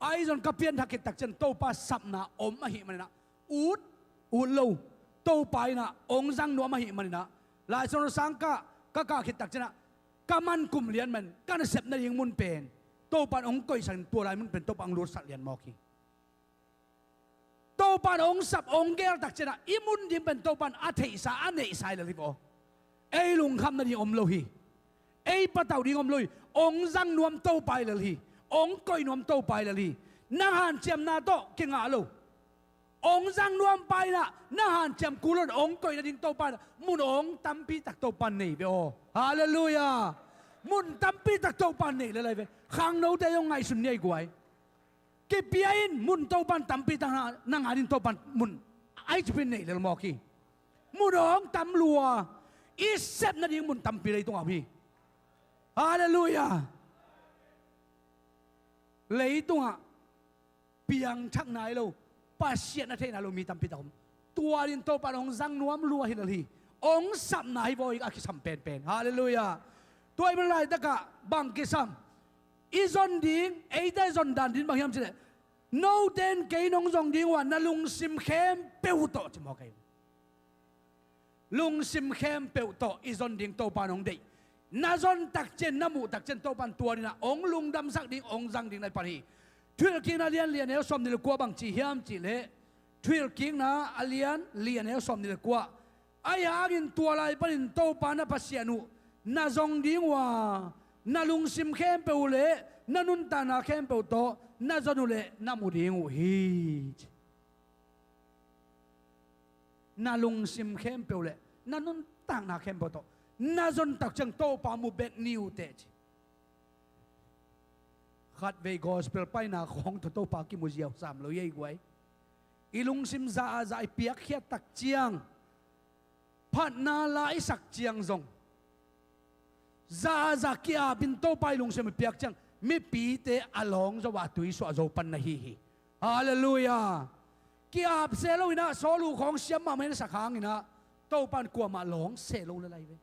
Ahi zong ka pianthak khit tak ciang Topa sapna om ahih manin ah ut, ut lo. Topa in ah hong zang nuam ahih manin ah, Lai Siangtho sang ka, ka kah khit tak ciang ah, ka man kum lian man, ka nasep nading mun pen Topa in hong koihsak in tua lai mun pen Topa hong lutsak lian mawk hi. Topa'n hong sap, hong geel tak ciangin ah i mun ding pen Topa'n a theihsa, a neihsa hi lel hi ve aw. Ei lungkham nading om lo hi. Ei patauh ding om lo hi. Hong zang nuam Topa hi lel hi. Hong koih nuam Topa hi lel hi. Nang hanciamna tawh kingah lo. Hong zang nuam pa in ah nang hanciam kul lo in hong koih nading Topa in ah mun hong tampi tak Topa'n nei ve aw. Halleluiah. Mun tampi tak Topa'n nei lel hi ve. Khangnote zong ngaihsun ni ei guai. Kipia in, mun Topa'n tampi tak na, na ngah ding Topa'n mun a hi cih pen nei lel mawk hi. Mun hong tam lua, i sep nading mun tampi leitungah om hi. Halleluiah. Leitungah piangthak nai lo, Pasian a theih nai lo mi tampi tak om. Tua ding Topa'n hong zang nuam lua hi lel hi. Hong sapna hi vaw hi a kisam penpen. Halleluiah. Tua ahih manin laitakah bang kisam? I zon ding, eite zon dan ding bang hiam cih leh, note in kei nong zong ding uh a, na lungsim khempeuh tawh, ci mawk ei. Lungsim khempeuh tawh i zon ding Topa'n hong deih. Na zon tak ciang, na muh tak ciang Topa'n tua ding ah hong lungdamsak ding, hong zang ding na hi pan hi. Thuhilhkikna a lian li a neu sawmnih le kua bang ci hiam cih leh, Thuhilhkikna a lian li a neu sawmnih le kua. Ahih hangin tua lai panin Topa na Pasian uh na zong ding uh a, na lungsim khempeuh uh leh na nuntakna khempeuh tawh na zon uh leh na mu ding uh hi. Na lungsim khempeuh leh na nuntakna khempeuh tawh na zon tak ciang Topa mu bek ni uh teh, ci. Khatvei gospel paina khawng tawh Topa kimu ziau sam lo hi ei guai. I lungsim za a za i piakkhiat tak ciang, phatna la i sak ciang zong, za a za ki-ap in Topa i lungsim i piak ciang, mipite a lawng zo a, a tui suah zo pan na hi hi. Halleluiah. Ki-ap se lo in ah, sawl uh khawng siam mahmah in a sak hangin ah, Topa'n kuamah lawng se lo lel hi ve.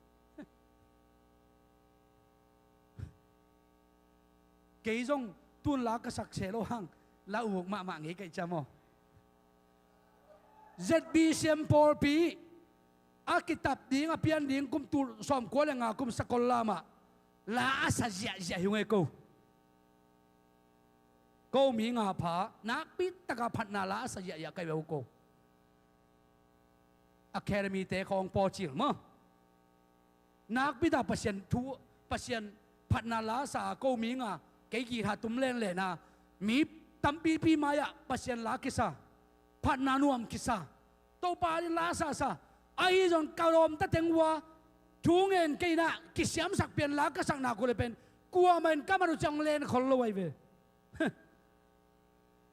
Kei zong tun la ka sak se lo hang, la uk mahmah ngei ka hih ciang maw. Z B C M pawlpi a kitap ding, a pian ding kum tul sawmkua le nga kum sakol lam ah la a sa ziahziah hi ung ei ko. Ko mi nga pha, nakpi taka phatna la a sa ziahziah ka hi ve uh ko. Academy te khawng pawcil maw. Nakpi tak Pasian thu, Pasian phatna la sa a ko mi nga, kei guitar tum lenlen a, mi tampipi mai-ah Pasian la kisa, phatna nuam kisa, Topa ading la sasa. Ahi zong ka lawmta teng uh a, thu ngen kei in ah kisiamsak pian la ka sakna uh leh pen, kuamah in ka mat uh ciang len khol lo ahi ve.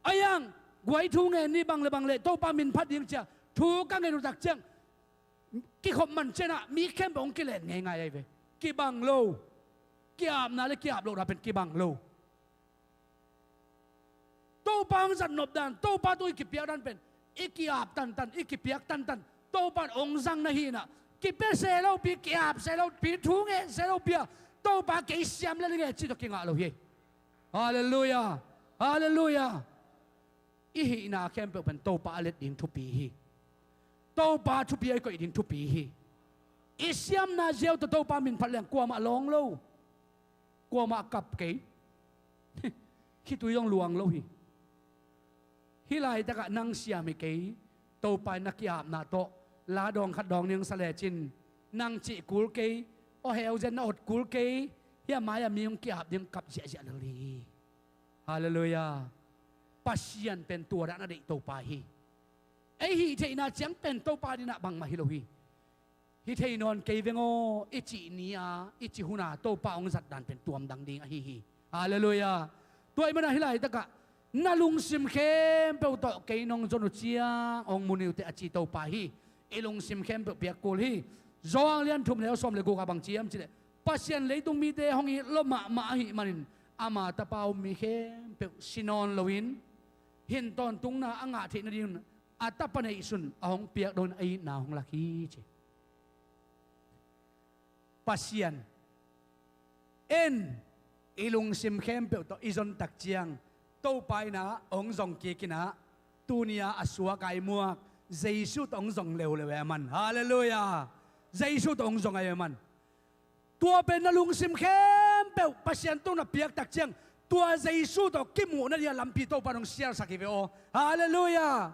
Ahi hang, guai thu ngen ni, bang le bang leh Topa min phat ding ci-a thu ka ngen uh tak ciang, kikhop man ciangin ah mi khempeuh hong kilen ngeingai ahi ve. Kibang lo. Ki-apna le ki-ap lohna pen kibang lo. Topa hong zat nop dan, Topa tawh i kipiak dan pen, i ki-ap tantan, i kipiak tantan, Topa in hong zang na hi in ah, kipia se lopi, ki-ap se lopi, thu ngen se lopi a, Topa kei siam lel ing e cih tawh kingah lo hi. Halleluiah. Halleluiah. I hihna khempeuh pen Topa a let ding thupi hi. Topa thupi a i koih ding thupi hi. I siamna ziau tawh Topa min phat leng kuamah lawng lo. Kuamah kap kei. Khitui zong luang lo hi. Hih laitakah nang siam hi kei. Topa in na ki-apna tawh la dawng khat dawng ning sa lecin, nang cih kul kei, aw heu zen na ot kul kei, hih a mai-ah mi hong ki-ap ding kap ziahziah lel hi. Halleluiah. Pasian pen tua dan a deih Topa hi. Ei hih theihna ciang pen Topa ading ah bangmah hi lo hi. Hi thei nawn kei veng aw, i cih ni-a, i cih hun-a Topa hong zat dan pen tuamdang ding ahi hi. Halleluiah. Tua ahih manin ah hih laitakah, na lungsim khempeuh tawh kei nong zon uh ciang hong mu ni uh teh, a ci Topa hi. I lungsim khempeuh piak kul hi. Johan lian thum neu sawm le guk ah bang ci hiam cih leh, Pasian leitung mite hong it lua mahmah ahih manin, ama tapa um mi khempeuh si nawn loin, hin tawntungna a ngah theih nadingun a tapa neihsun a hong piak dongin a itna hong lak hi, ci. Pasian in i lungsim khempeuh tawh i zon tak ciang, Topa in ah hong zong kik in ah, tuni-a a suak a i muak Jesu tawh hong zong leuleu e aman. Halleluiah. Jesu tawh hong zong a i aman. Tua pen na lungsim khempeuh Pasian tung na piak tak ciang, tua Jesu tawh kimuh nading a lampi Topa in hong sialsak hi ve aw. Halleluiah.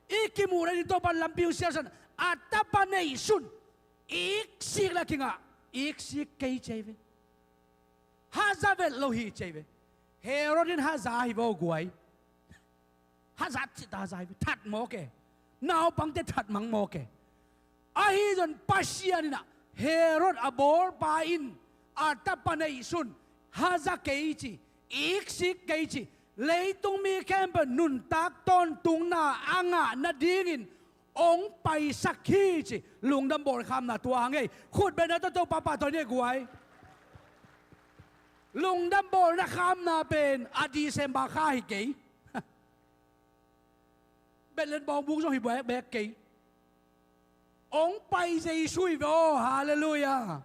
I kimuh dan in Topa in lampi hong sialsak. A tapa neihsun, iksik le a kingah, iksik kei ci hi ve. Haza velh lo hi ci hi ve. Herod in haza hi ve aw guai. Haza cita haza hi ve. That mawk e. Naupangte that mang mawk e. Ahi zong Pasian in ah Herod a bawlpa in a tapa neihsun haza kei ci, iksik kei ci, leitung mi khempeuh nuntak tawntungna a ngah nadingin hong paisak hi ci. Lungdam bawl khamna tua hang ei. Khut bengna tawh Topa pahtawi ni guai. Lungdam bawlna khamna pen a December kha hi kei. Bethlehem bawngbung zong hi bekbek kei. Hong pai Jesu hi ve aw, halleluiah.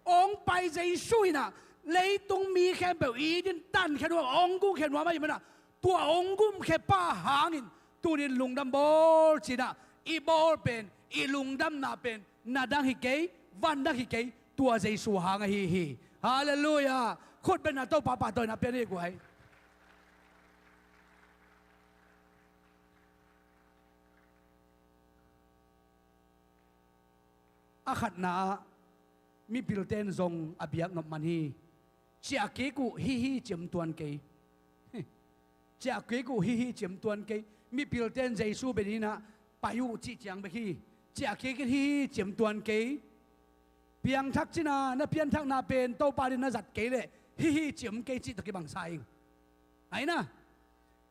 Hong pai Jesu in ah leitung mi khempeuh it in tankhia nuam, hong gumkhia nuam ahih manin ah, tua hong gumkhia pa hangin tunin lungdam bawl ci-in ah i bawl pen, i lungdamna pen na dang hi kei, van dang hi kei, tua Jesu hang ahi hi. Halleluiah. Khut bengna Topa pahtawina pia ni guai. A khatna ah mipilte'n zong a biak nop man hi. Ciah kik uh, hi hi ci om tuan kei. Ciah kik uh, hi hi ci om tuan kei. Mipilte'n Jesu bengin ah pai uh cih ciang bek hi. Ciah kik in, hi hi ci om tuan kei. Piangthak cihna, na pianthakna pen Topa in na zat kei leh hi hi ci om kei cih tawh kibangsa ing. Ahi na,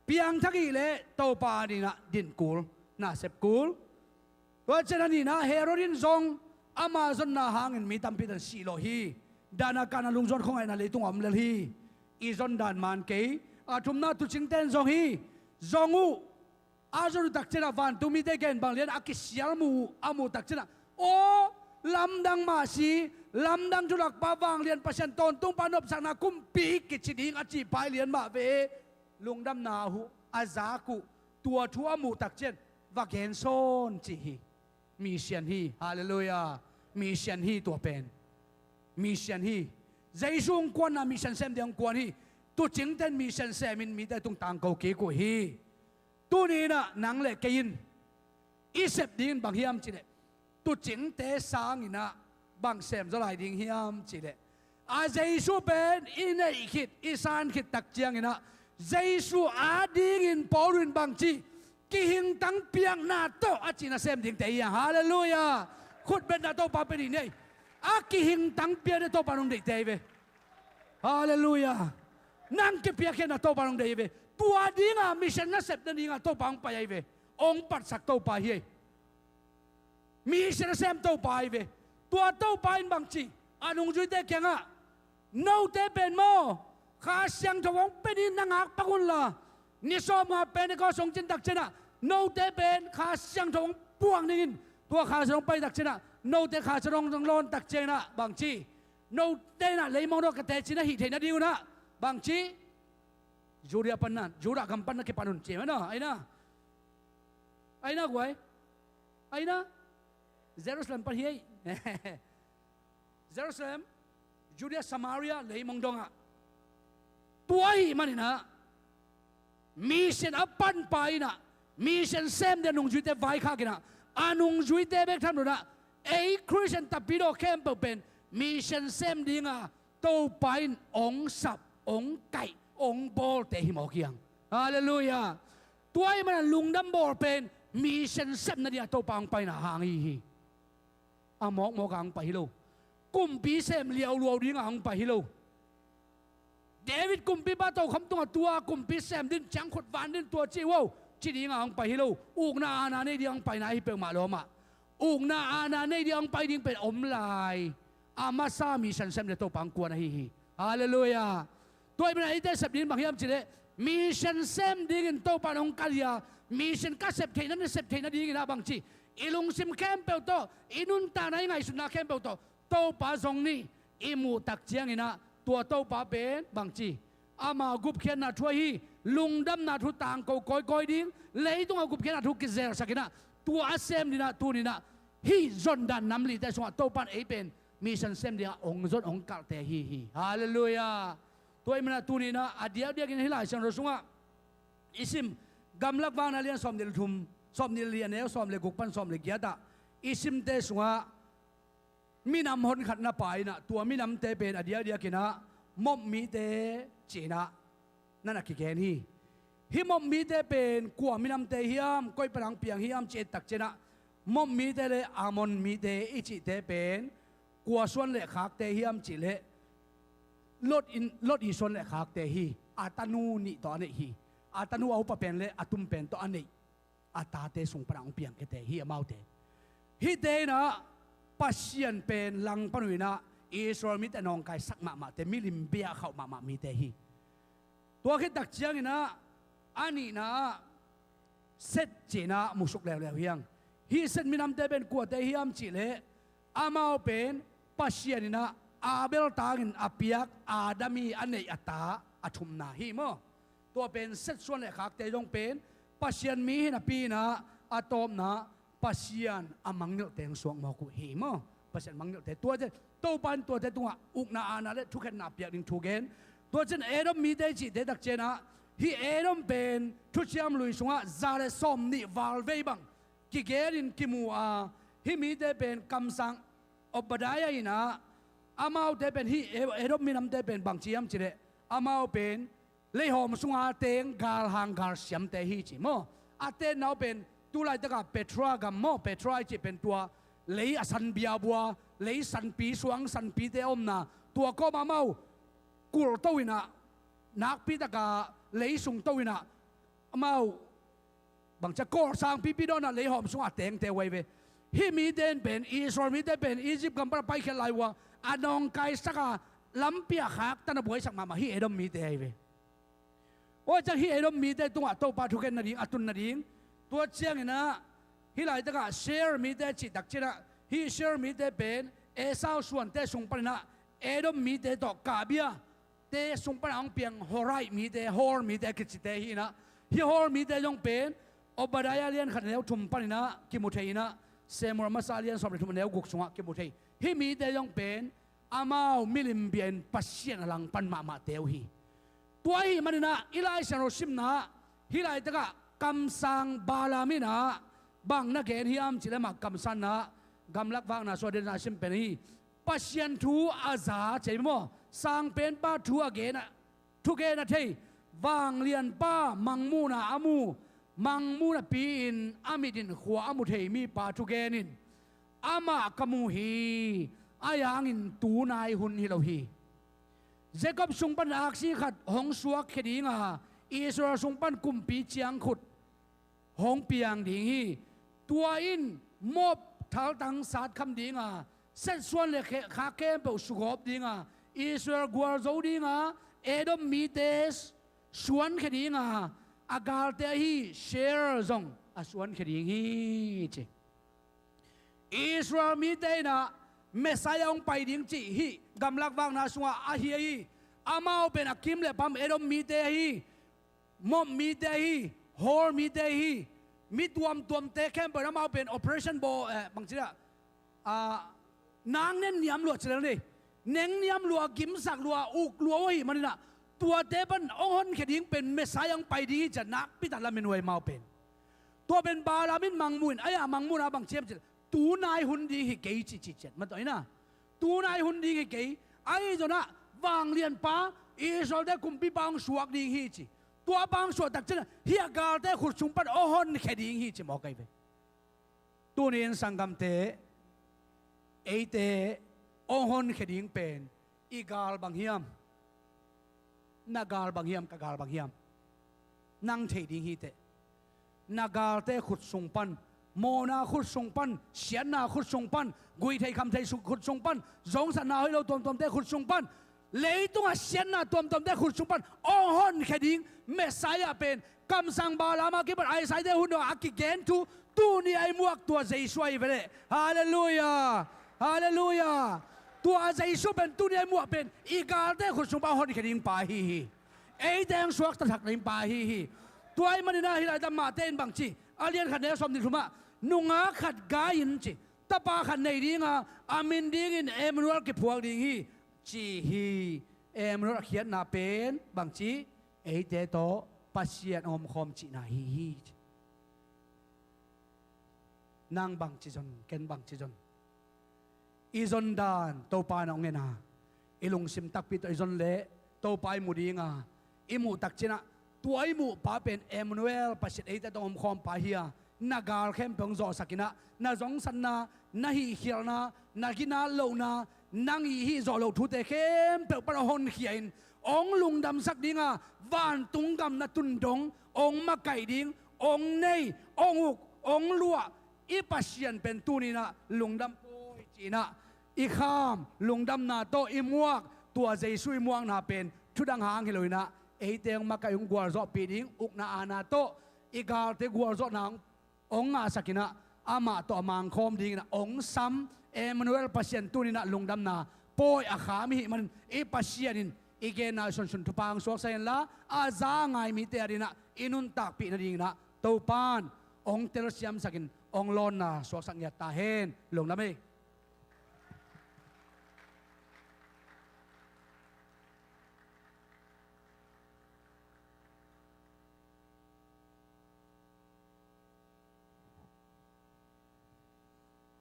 piangthak ih leh Topa in ah din kul, nasep kul. Tua ciang a nihna, Herod in zong ama zonna hangin mi tampi tan sih lawh hi. Dahna kahna, lungzuan khuangaihna leitung a om lel hi. I zon dan man kei. A thumna, tuucingte'n zong hi, zong uh. A zon uh tak ciang ah vantung mite gen bang lian a kisial muh uh a muh tak ciang ah, aw, lamdang mahsi, lamdang thulakpa, vanglian Pasian, tawntungpa, nopsakna kumpi kici ding a cihpa hi lian mah ve. Lungdamna uh a zak uh, tua thu a muh tak ciang va gen sawn ci hi. Mission hi, halleluiah. Mission hi tua pen. Mission hi. Jesu hong kuanna mission sem ding hong kuan hi. Tuucingte'n mission semin mite tung tangko kik uh hi. Tuni in ah nang le kei in i sep dingin bang hiam cih leh, tuucingte sangin ah bang sem zaw lai ding hiam cih leh, a Jesu pen i neih khit, i san khit tak ciangin ah, Jesu adingin Paul in bang ci, kihingtang piakna tawh a cihna sem dingte hi a, halleluiah. Khut bengna Topa pia ni ei. A kihingtang piakna Topa in hong deihte hi ve. Halleluiah. Nang kipiakkhiatna Topa in hong deih hi ve. Tua ding a mission na sep nading a Topa hong pai ahi ve. Hong patsak Topa hi ei. Mission a sem Topa ahi ve. Tua Topa in bang ci, a nungzuite kiangah, note pen maw, Kha Siangtho hong pia ni, na ngak pak un la, ni sawmnga Pentecost hong cin tak ciang ah, note pen Kha Siangtho hong puak ning in. Tua Kha Siangtho hong pai tak ciang ah, note Kha Siangtho hong lawn tak ciang ah bang ci, note in ah leimong dong ka teci na hih theih nading un ah bang ci, Judea pan na, Judah gam pan na kipan un ci maw, ahi na. Ahi na guai. Ahi na. Jerusalem pan hi ei. Jerusalem, Judea, Samaria, leimong dong ah. Tua ahih manin ah, mission a panpa in ah, mission sem ding a nungzuite vaikhak in ah, a nungzuite bek tham lo in ah, ei Khristian tapidaw khempeuh pen mission sem ding a Topa in hong sap, hong kaih, hong bawlte hi mawk hi hang. Halleluiah. Tua ahih manin ah lungdam bawl pen mission sep nading a Topa hong paina hang hi hi. A mawkmawk a hong pai hi lo. Kumpi sem liauliau ding a hong pai hi lo. David kumpipa tokhom tungah tua kumpi sem ding, ciangkhut van ding tua ci uh aw, ci ding a hong pai hi lo. Ukna aana nei ding a hong paina ahi peuhmah lawm ah, ukna aana nei ding a hong pai ding pen om lai. A masa mission sem ding a Topa hong kuan ahi hi. Halleluiah. Tua ahih manin ah eite sep ding bang hiam cih leh, mission sem dingin Topa in hong kal hi a, mission ka sep theihna, na sep theihna dingin ah bang ci, i lungsim khempeuh tawh, i nuntakna, i ngaihsutna khempeuh tawh Topa zong ni. I muh tak ciangin ah tua Topa pen bang ci, ama gupkhiatna thu ahi, lungdamna thu tangko kawikawi ding, leitung a gupkhiatna thu kizelsak in ah, tua a sem ding ah tuni in ah hih zon dan nam lite sungah Topa in ei pen mission sem ding a hong zon, hong kalhte ahi hi. Halleluiah. Tua ahih manin ah tuni in ah a diakdiakin hih Lai Siangtho sungah i sim, Gamlak Vakna lian sawmnih le thum, sawmnih le li a neu sawm le guk pan sawm le giat ah i simte sungah minam honkhat na pai inah, tua minamte pen a diakdiak inah Moab mite ci-inah na na kigen hi. Hih Moab mite pen kua minamte hiam, koi pan hong piang hiam cih et tak ciangah, Moab mite le Ammon mite i cihte pen kua suan le khakte hiam cih leh Lot in, Lot i suan le khakte hi. A tanu nih tawh a neih hi. A tanu a upa pen le a tum pen tawh a neih a tate sung panah hong piang khete hi amaute. Hihte inah Pasian pen langpan uh inah Israel mite nawngkaisak mahmahte, milim bia khauh mahmah mite hi. Tua khit tak cianginah a nihna ah Seth ci-inah musuk leuleu hi hang. Hih Seth minamte pen kuate hiam cih leh amau pen Pasian inah Abel tangin a piak Adam i a neih a ta a thumna hi maw? Tua pen Seth suan le khakte zong pen Pasian mi hi napi inah a tawpna Pasian a mangngilhte hong suak mawk uh hi maw? Pasian mangngilhte tuate, Topa in tuate tungah ukna aana le thukhenna piak ding thu gen. Tua ciang Edom mite i cihte tak ciangah hih Edom pen Thuciam Lui sungah za le sawmnih val vei bang kigenin kimu a, hih mite pen kamsang Obadiah inah amaute pen hih Edom minamte pen bangci hiam cih leh amau pen leihawm sunga teng galhang galsiamte hi ci maw? A tenna uh pen tulaitakah Petra gam maw, Petra i cih pen tua lei a san biabua, lei sanpi, suang sanpite a omna, tua kawmah amau kulhto inah, nakpitaka lei sungto inah amau bangcia kawlsang pipi dawnah leihawm sungah a tengte uh ahi ve. Hih mite in pen, Israel mite pen Egypt gam pan a paikhiat lai uh a, a nawngkaisaka lampi a khaktan a buaisak mahmah hih Edom mite ahi ve. Aw ciang hih Edom mite tungah Topa thugen nading a tun nading, tua cianginah hih laitakah Seir mite cih tak ciangah, hih Seir mite pen Esau suante sung paninah Edom mite tawh kahbia te sung panah hong piang Horite mite, Hor mite a kicite hi inah, hih Hor mite zong pen Obadiah lian khat a neu thum paninah kimu thei inah, Samuel masa lian sawm le thum a neu guk sungah kimu thei. Hih mite zong pen amau milim bia in Pasian a langpan mahmahte uh hi. Tua ahih maninah i Lai Siangtho simna ah hih laitakah kamsang Balaam inah bang na gen hiam cih leh amah kamsanna ah, Gamlak Vakna sung a den a sim pen hi. Pasian thu a za cei maw, sangpenpa thu a gen a, thugen a thei, vanglianpa mangmuhna a mu, mangmuhnapi-in a mit in khua a mu thei mipa thugen in, amah ka mu hi, ahi hangin tu nai hun hi lo hi. Jacob sung pan aksi khat hong suakkhia dinga, Israel sung pan kumpi ciangkhut hong piang ding hi. Tua in Moab thaltang satkham dinga, Seth suan le khe-, khak khempeuh sugawp dinga, Israel gualzo dinga, Edom mite suankhia dinga, a galte ahi Seir zong a suankhia ding hi ci. Israel mite inah Messiah hong pai ding cih hih Gamlak Vakna sungah ahi ahi. Amau pen a kim le pam Edom mite ahi, Moab mite ahi, Hor mite ahi. Mi tuamtuamte khempeuh in amau pen operation baw, eh, bangci dah, ah, nang nen niam lua cilel ni, neng niam lua, gimsak lua, uk lua uh ahih maninah tuate pan hong honkhia ding pen Messiah hong pai ding hi ciah nakpi tak lamen uh ahi amau pen. Tua pen Balaam in mangmuh in, ahi a mangmuhna bang ci hiam cih leh, tu nai hun ding hi kei ci, ci ciat mah tawh inah. Tu nai hun ding hi kei, ahi zonah vanglianpa, Israelte kumpipa hong suak ding hi ci. Tuapa hong suah tak ciangah hih a galte khut sung pan hong honkhia ding hi ci mawk ahi ve. Tuni in sanggamte, eite hong honkhia ding pen i gal bang hiam? Na gal bang hiam, ka gal bang hiam? Nang thei ding hi teh. Na galte khut sung pan, mawhna khut sung pan, siatna khut sung pan, guihtheih khamtheih su-, khut sung pan, zongsatna hoih lo tuamtuamte khut sung pan, leitungah siatna tuamtuamte khut sung pan hong honkhia ding Messiah pen kamsang Balaam a kipan Isaiah-te hun dong a kigen thu tuni a i muak tua Jesu ahi ve leh. Halleluiah! Halleluiah! Tua Jesu pen tuni a i muak pen i galte khut sung pan hong honkhia ding pa ahi hi. Eite hong suakta thak ding pa ahi hi. Tua ahih maninah hih laitak Mate in bang ci, a lian khat neu sawmnih thumah, nungak khat gai in ci, tapa khat nei dinga, a min dingin Emmanuel kiphuak ding hi ci hi. Emmanuel a khiatna pen bang ci, eite tawh Pasian a omkhawm cihna hi hi. Nang bangci zon, ken bangci zon? I zon dan Topa in hong en a, i lungsim takpi tawh i zon leh Topa i mu ding a, i muh takciangah tua i muhpa pen Emmanuel, Pasian eite tawh hong omkhawmpa hi a, na gal khempeuh hong zawhsak in ah, na zongsatna, na hihkhialhna, na ginat lohna, nang i hih zawh loh thute khempeuh pan hong honkhia in hong lungdamsak ding a, vantung gam na tun dong hong makaih ding, hong nei, hong uk, hong luah i Pasian pen tuni-in ah lungdam pawi ci-in ah i kham, lungdamna tawh i muak, tua Jesu i muakna pen thudang hang hi lo-in ah, eite hong makaih, hong gualzawhpih ding, ukna aana tawh i galte gualzawhna hong, hong ngahsak in ah, amah tawh a mangkhawm dingin ah hong sam Emmanuel Pasian tuni-in ah lungdamna pawi a kham i hih manin, i Pasian in i genna sunsun thupha hong suaksak hen la, a za a ngai mite adingin ah i nuntakpih nadingin ah Topa in hong telsiamsak in hong lawnna suaksak ngiat ta hen. Lungdam ei.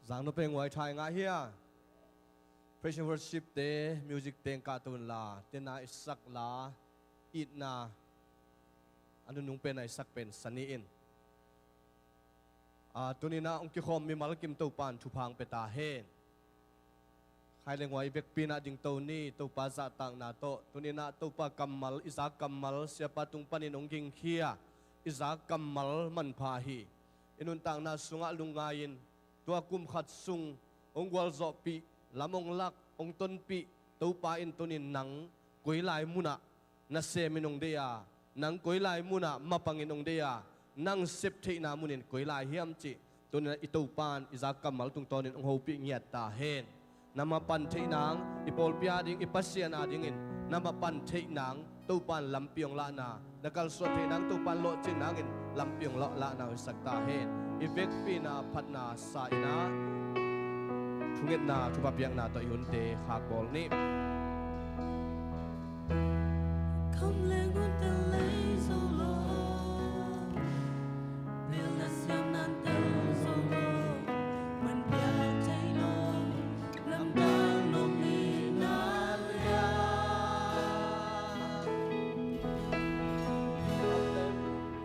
Zang no peng huai thai ngah hia. Praise and worship te, music teng kah tun la, tena i sak la, itna a nunung pen a i sak pen sani in. A, tuni-in ah hong kikhawm mimal kim Topa in thupha hong pia ta hen. Khai le nguai i vekpi-in ah dingto ni, Topa zahtakna tawh. Tuni-in ah Topa kammal, i za kammal, siapa tung panin hong gingkhia, i za kammal manpha hi. I nuntakna sungah lungngai-in, tua kum khat sung hong gualzawhpih, lam hong lak, hong tonpih Topa in tuni-in nang koi lai munah nasemin hong deih a, nang koi lai munah mapangin hong deih a, nang sep theihna munin koi lai hiam cih tuni-in ah i Topa in i za kammal tungtawnin hong hopih ngiat ta hen. Na mapan theih nang, i pawlpi ading, i Pasian adingin na mapan theih nang Topa in lampi hong lahna, na kalsuan theih nang Topa in lawhcin nangin lampi hong lah, lahna hong hisak ta hen. I vekpi-in ah phatna sa-in ah thungetna, thupha piakna tawh i hunte khak bawl ni. Kham le ngun tel lei zo lo, pilna siamna tel zo lo, man piak thei lo, lamdang nong nihna lian.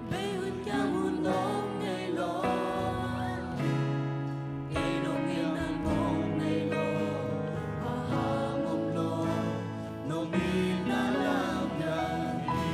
Bei hun kiang hun nong nei lo, ei nong nihna nong nei lo, a hang om lo, nong nihna lamdang hi.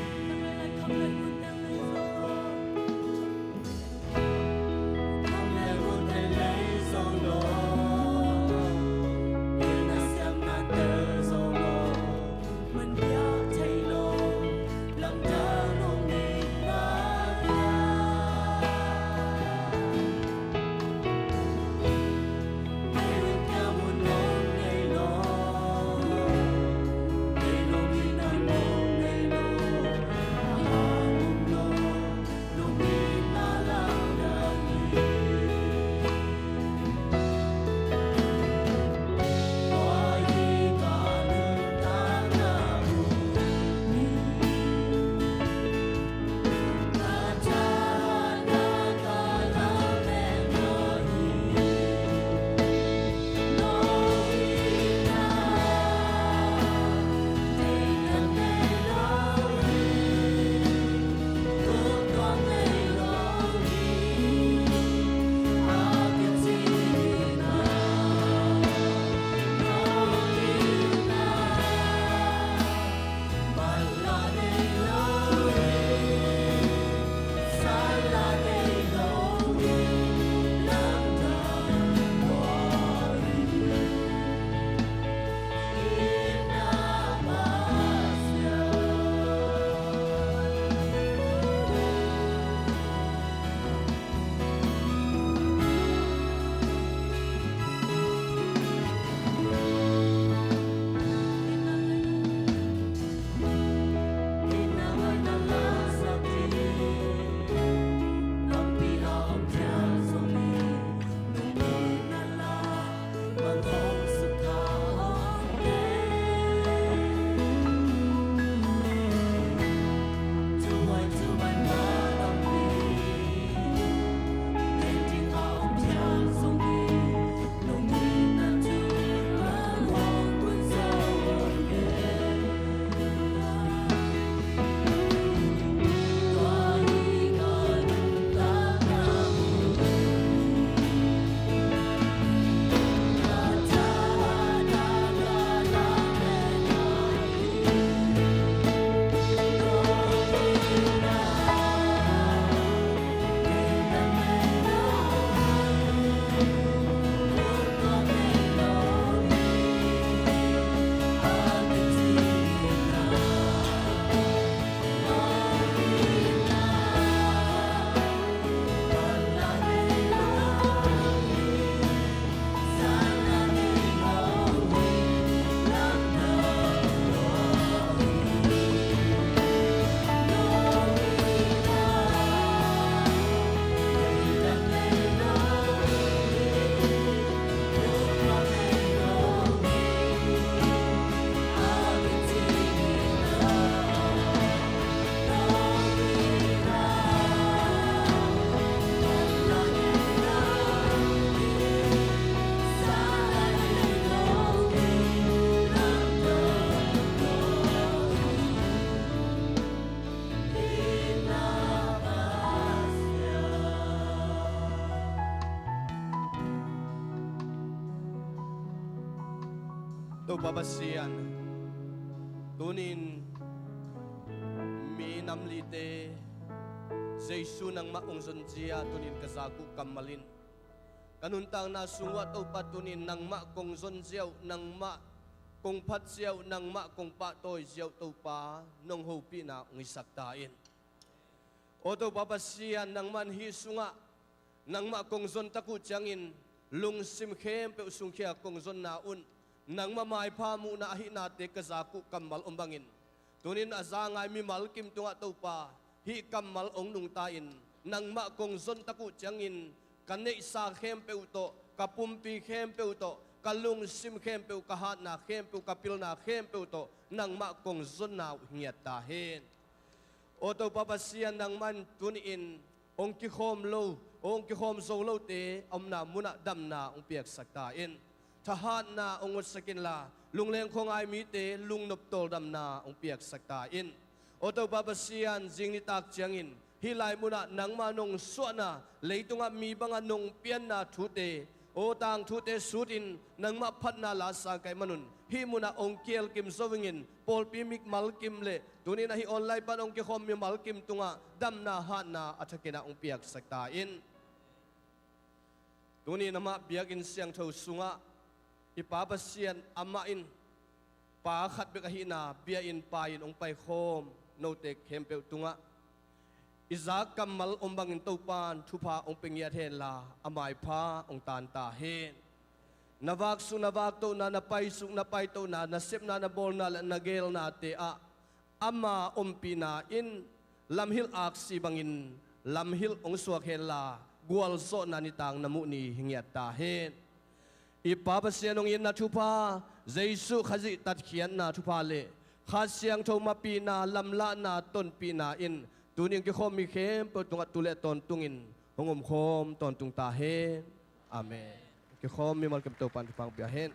Topa Pasian, tunin mi namlite Jesu nangmah kong zonzia tunin ka zak uh kammal in ka nuntakna sung uah Topa tunin nangmah kong zonzia uh, nangmah kong phatzia uh, nangmah kong pahtawi zia uh Topa nong hopihna hong hisak ta in. Aw Topa Pasian, nangman hih sungah nangmah kong zon tak uh ciangin lungsim khempeuh sungkhia kong zonna un nangmah maipha muhna ahihnate ka zak uh kammal om bangin tunin a za ngai mimal kim tungah Topa hih kammal hong nungta in nangmah kong zon tak uh ciangin ka neihsa khempeuh tawh, ka pumpi khempeuh tawh, ka lungsim khempeuh, ka hatna khempeuh, ka pilna khempeuh tawh nangmah kong zonna uh hi ngiat ta hen. Aw Topa Pasian, nangman tunin hong kikhawm lo, hong kikhawm zo lote a omna munah damna hong piaksak ta in. Thahatna hong utsak inla, lungleng khuangai mite lungnop tawldamna hong piaksak ta in. Aw Topa Pasian, zing nitak ciangin hih lai munah nangma nong suahna, leitungah mi banga nong pianna thute, aw tangthute sutin nangmah phatna la sang ka hih manun hih munah hong kielkim zo ingin, pawlpi mimal kim le tunin ahi online pan hong kikhawm mimal kim tungah damna hatna a thakinah hong piaksak ta in. Tunin amah biakinn siangtho sungah i Pa Pasian amah in pa khat bek ahihna bia-in pai-in hong paikhawm note khempeuh tungah i zak kammal om bangin Topan thupha hong pia ngiat henla a maipha hong tan ta hen. Na vaksuk na vaktohna, na paisuk na paitohna, na sepna na bawlna le na geelnate ah ama ompihna in lamhilh aksi bangin lamhilh hong suak henla gualzawhna nitang na muh ni hi ngiat ta hen. I Pa Pasian hong itna thupha, Jesu Khazih tatkhiatna thupha le Kha Siangtho mapihna, lamlahna, tonpihna in tuni hong kikhawm mi khempeuh tungah tu le tawntungin hong omkhawm tawntung ta hen. Amen. Kikhawm mimal kim Topan thupha hong pia hen.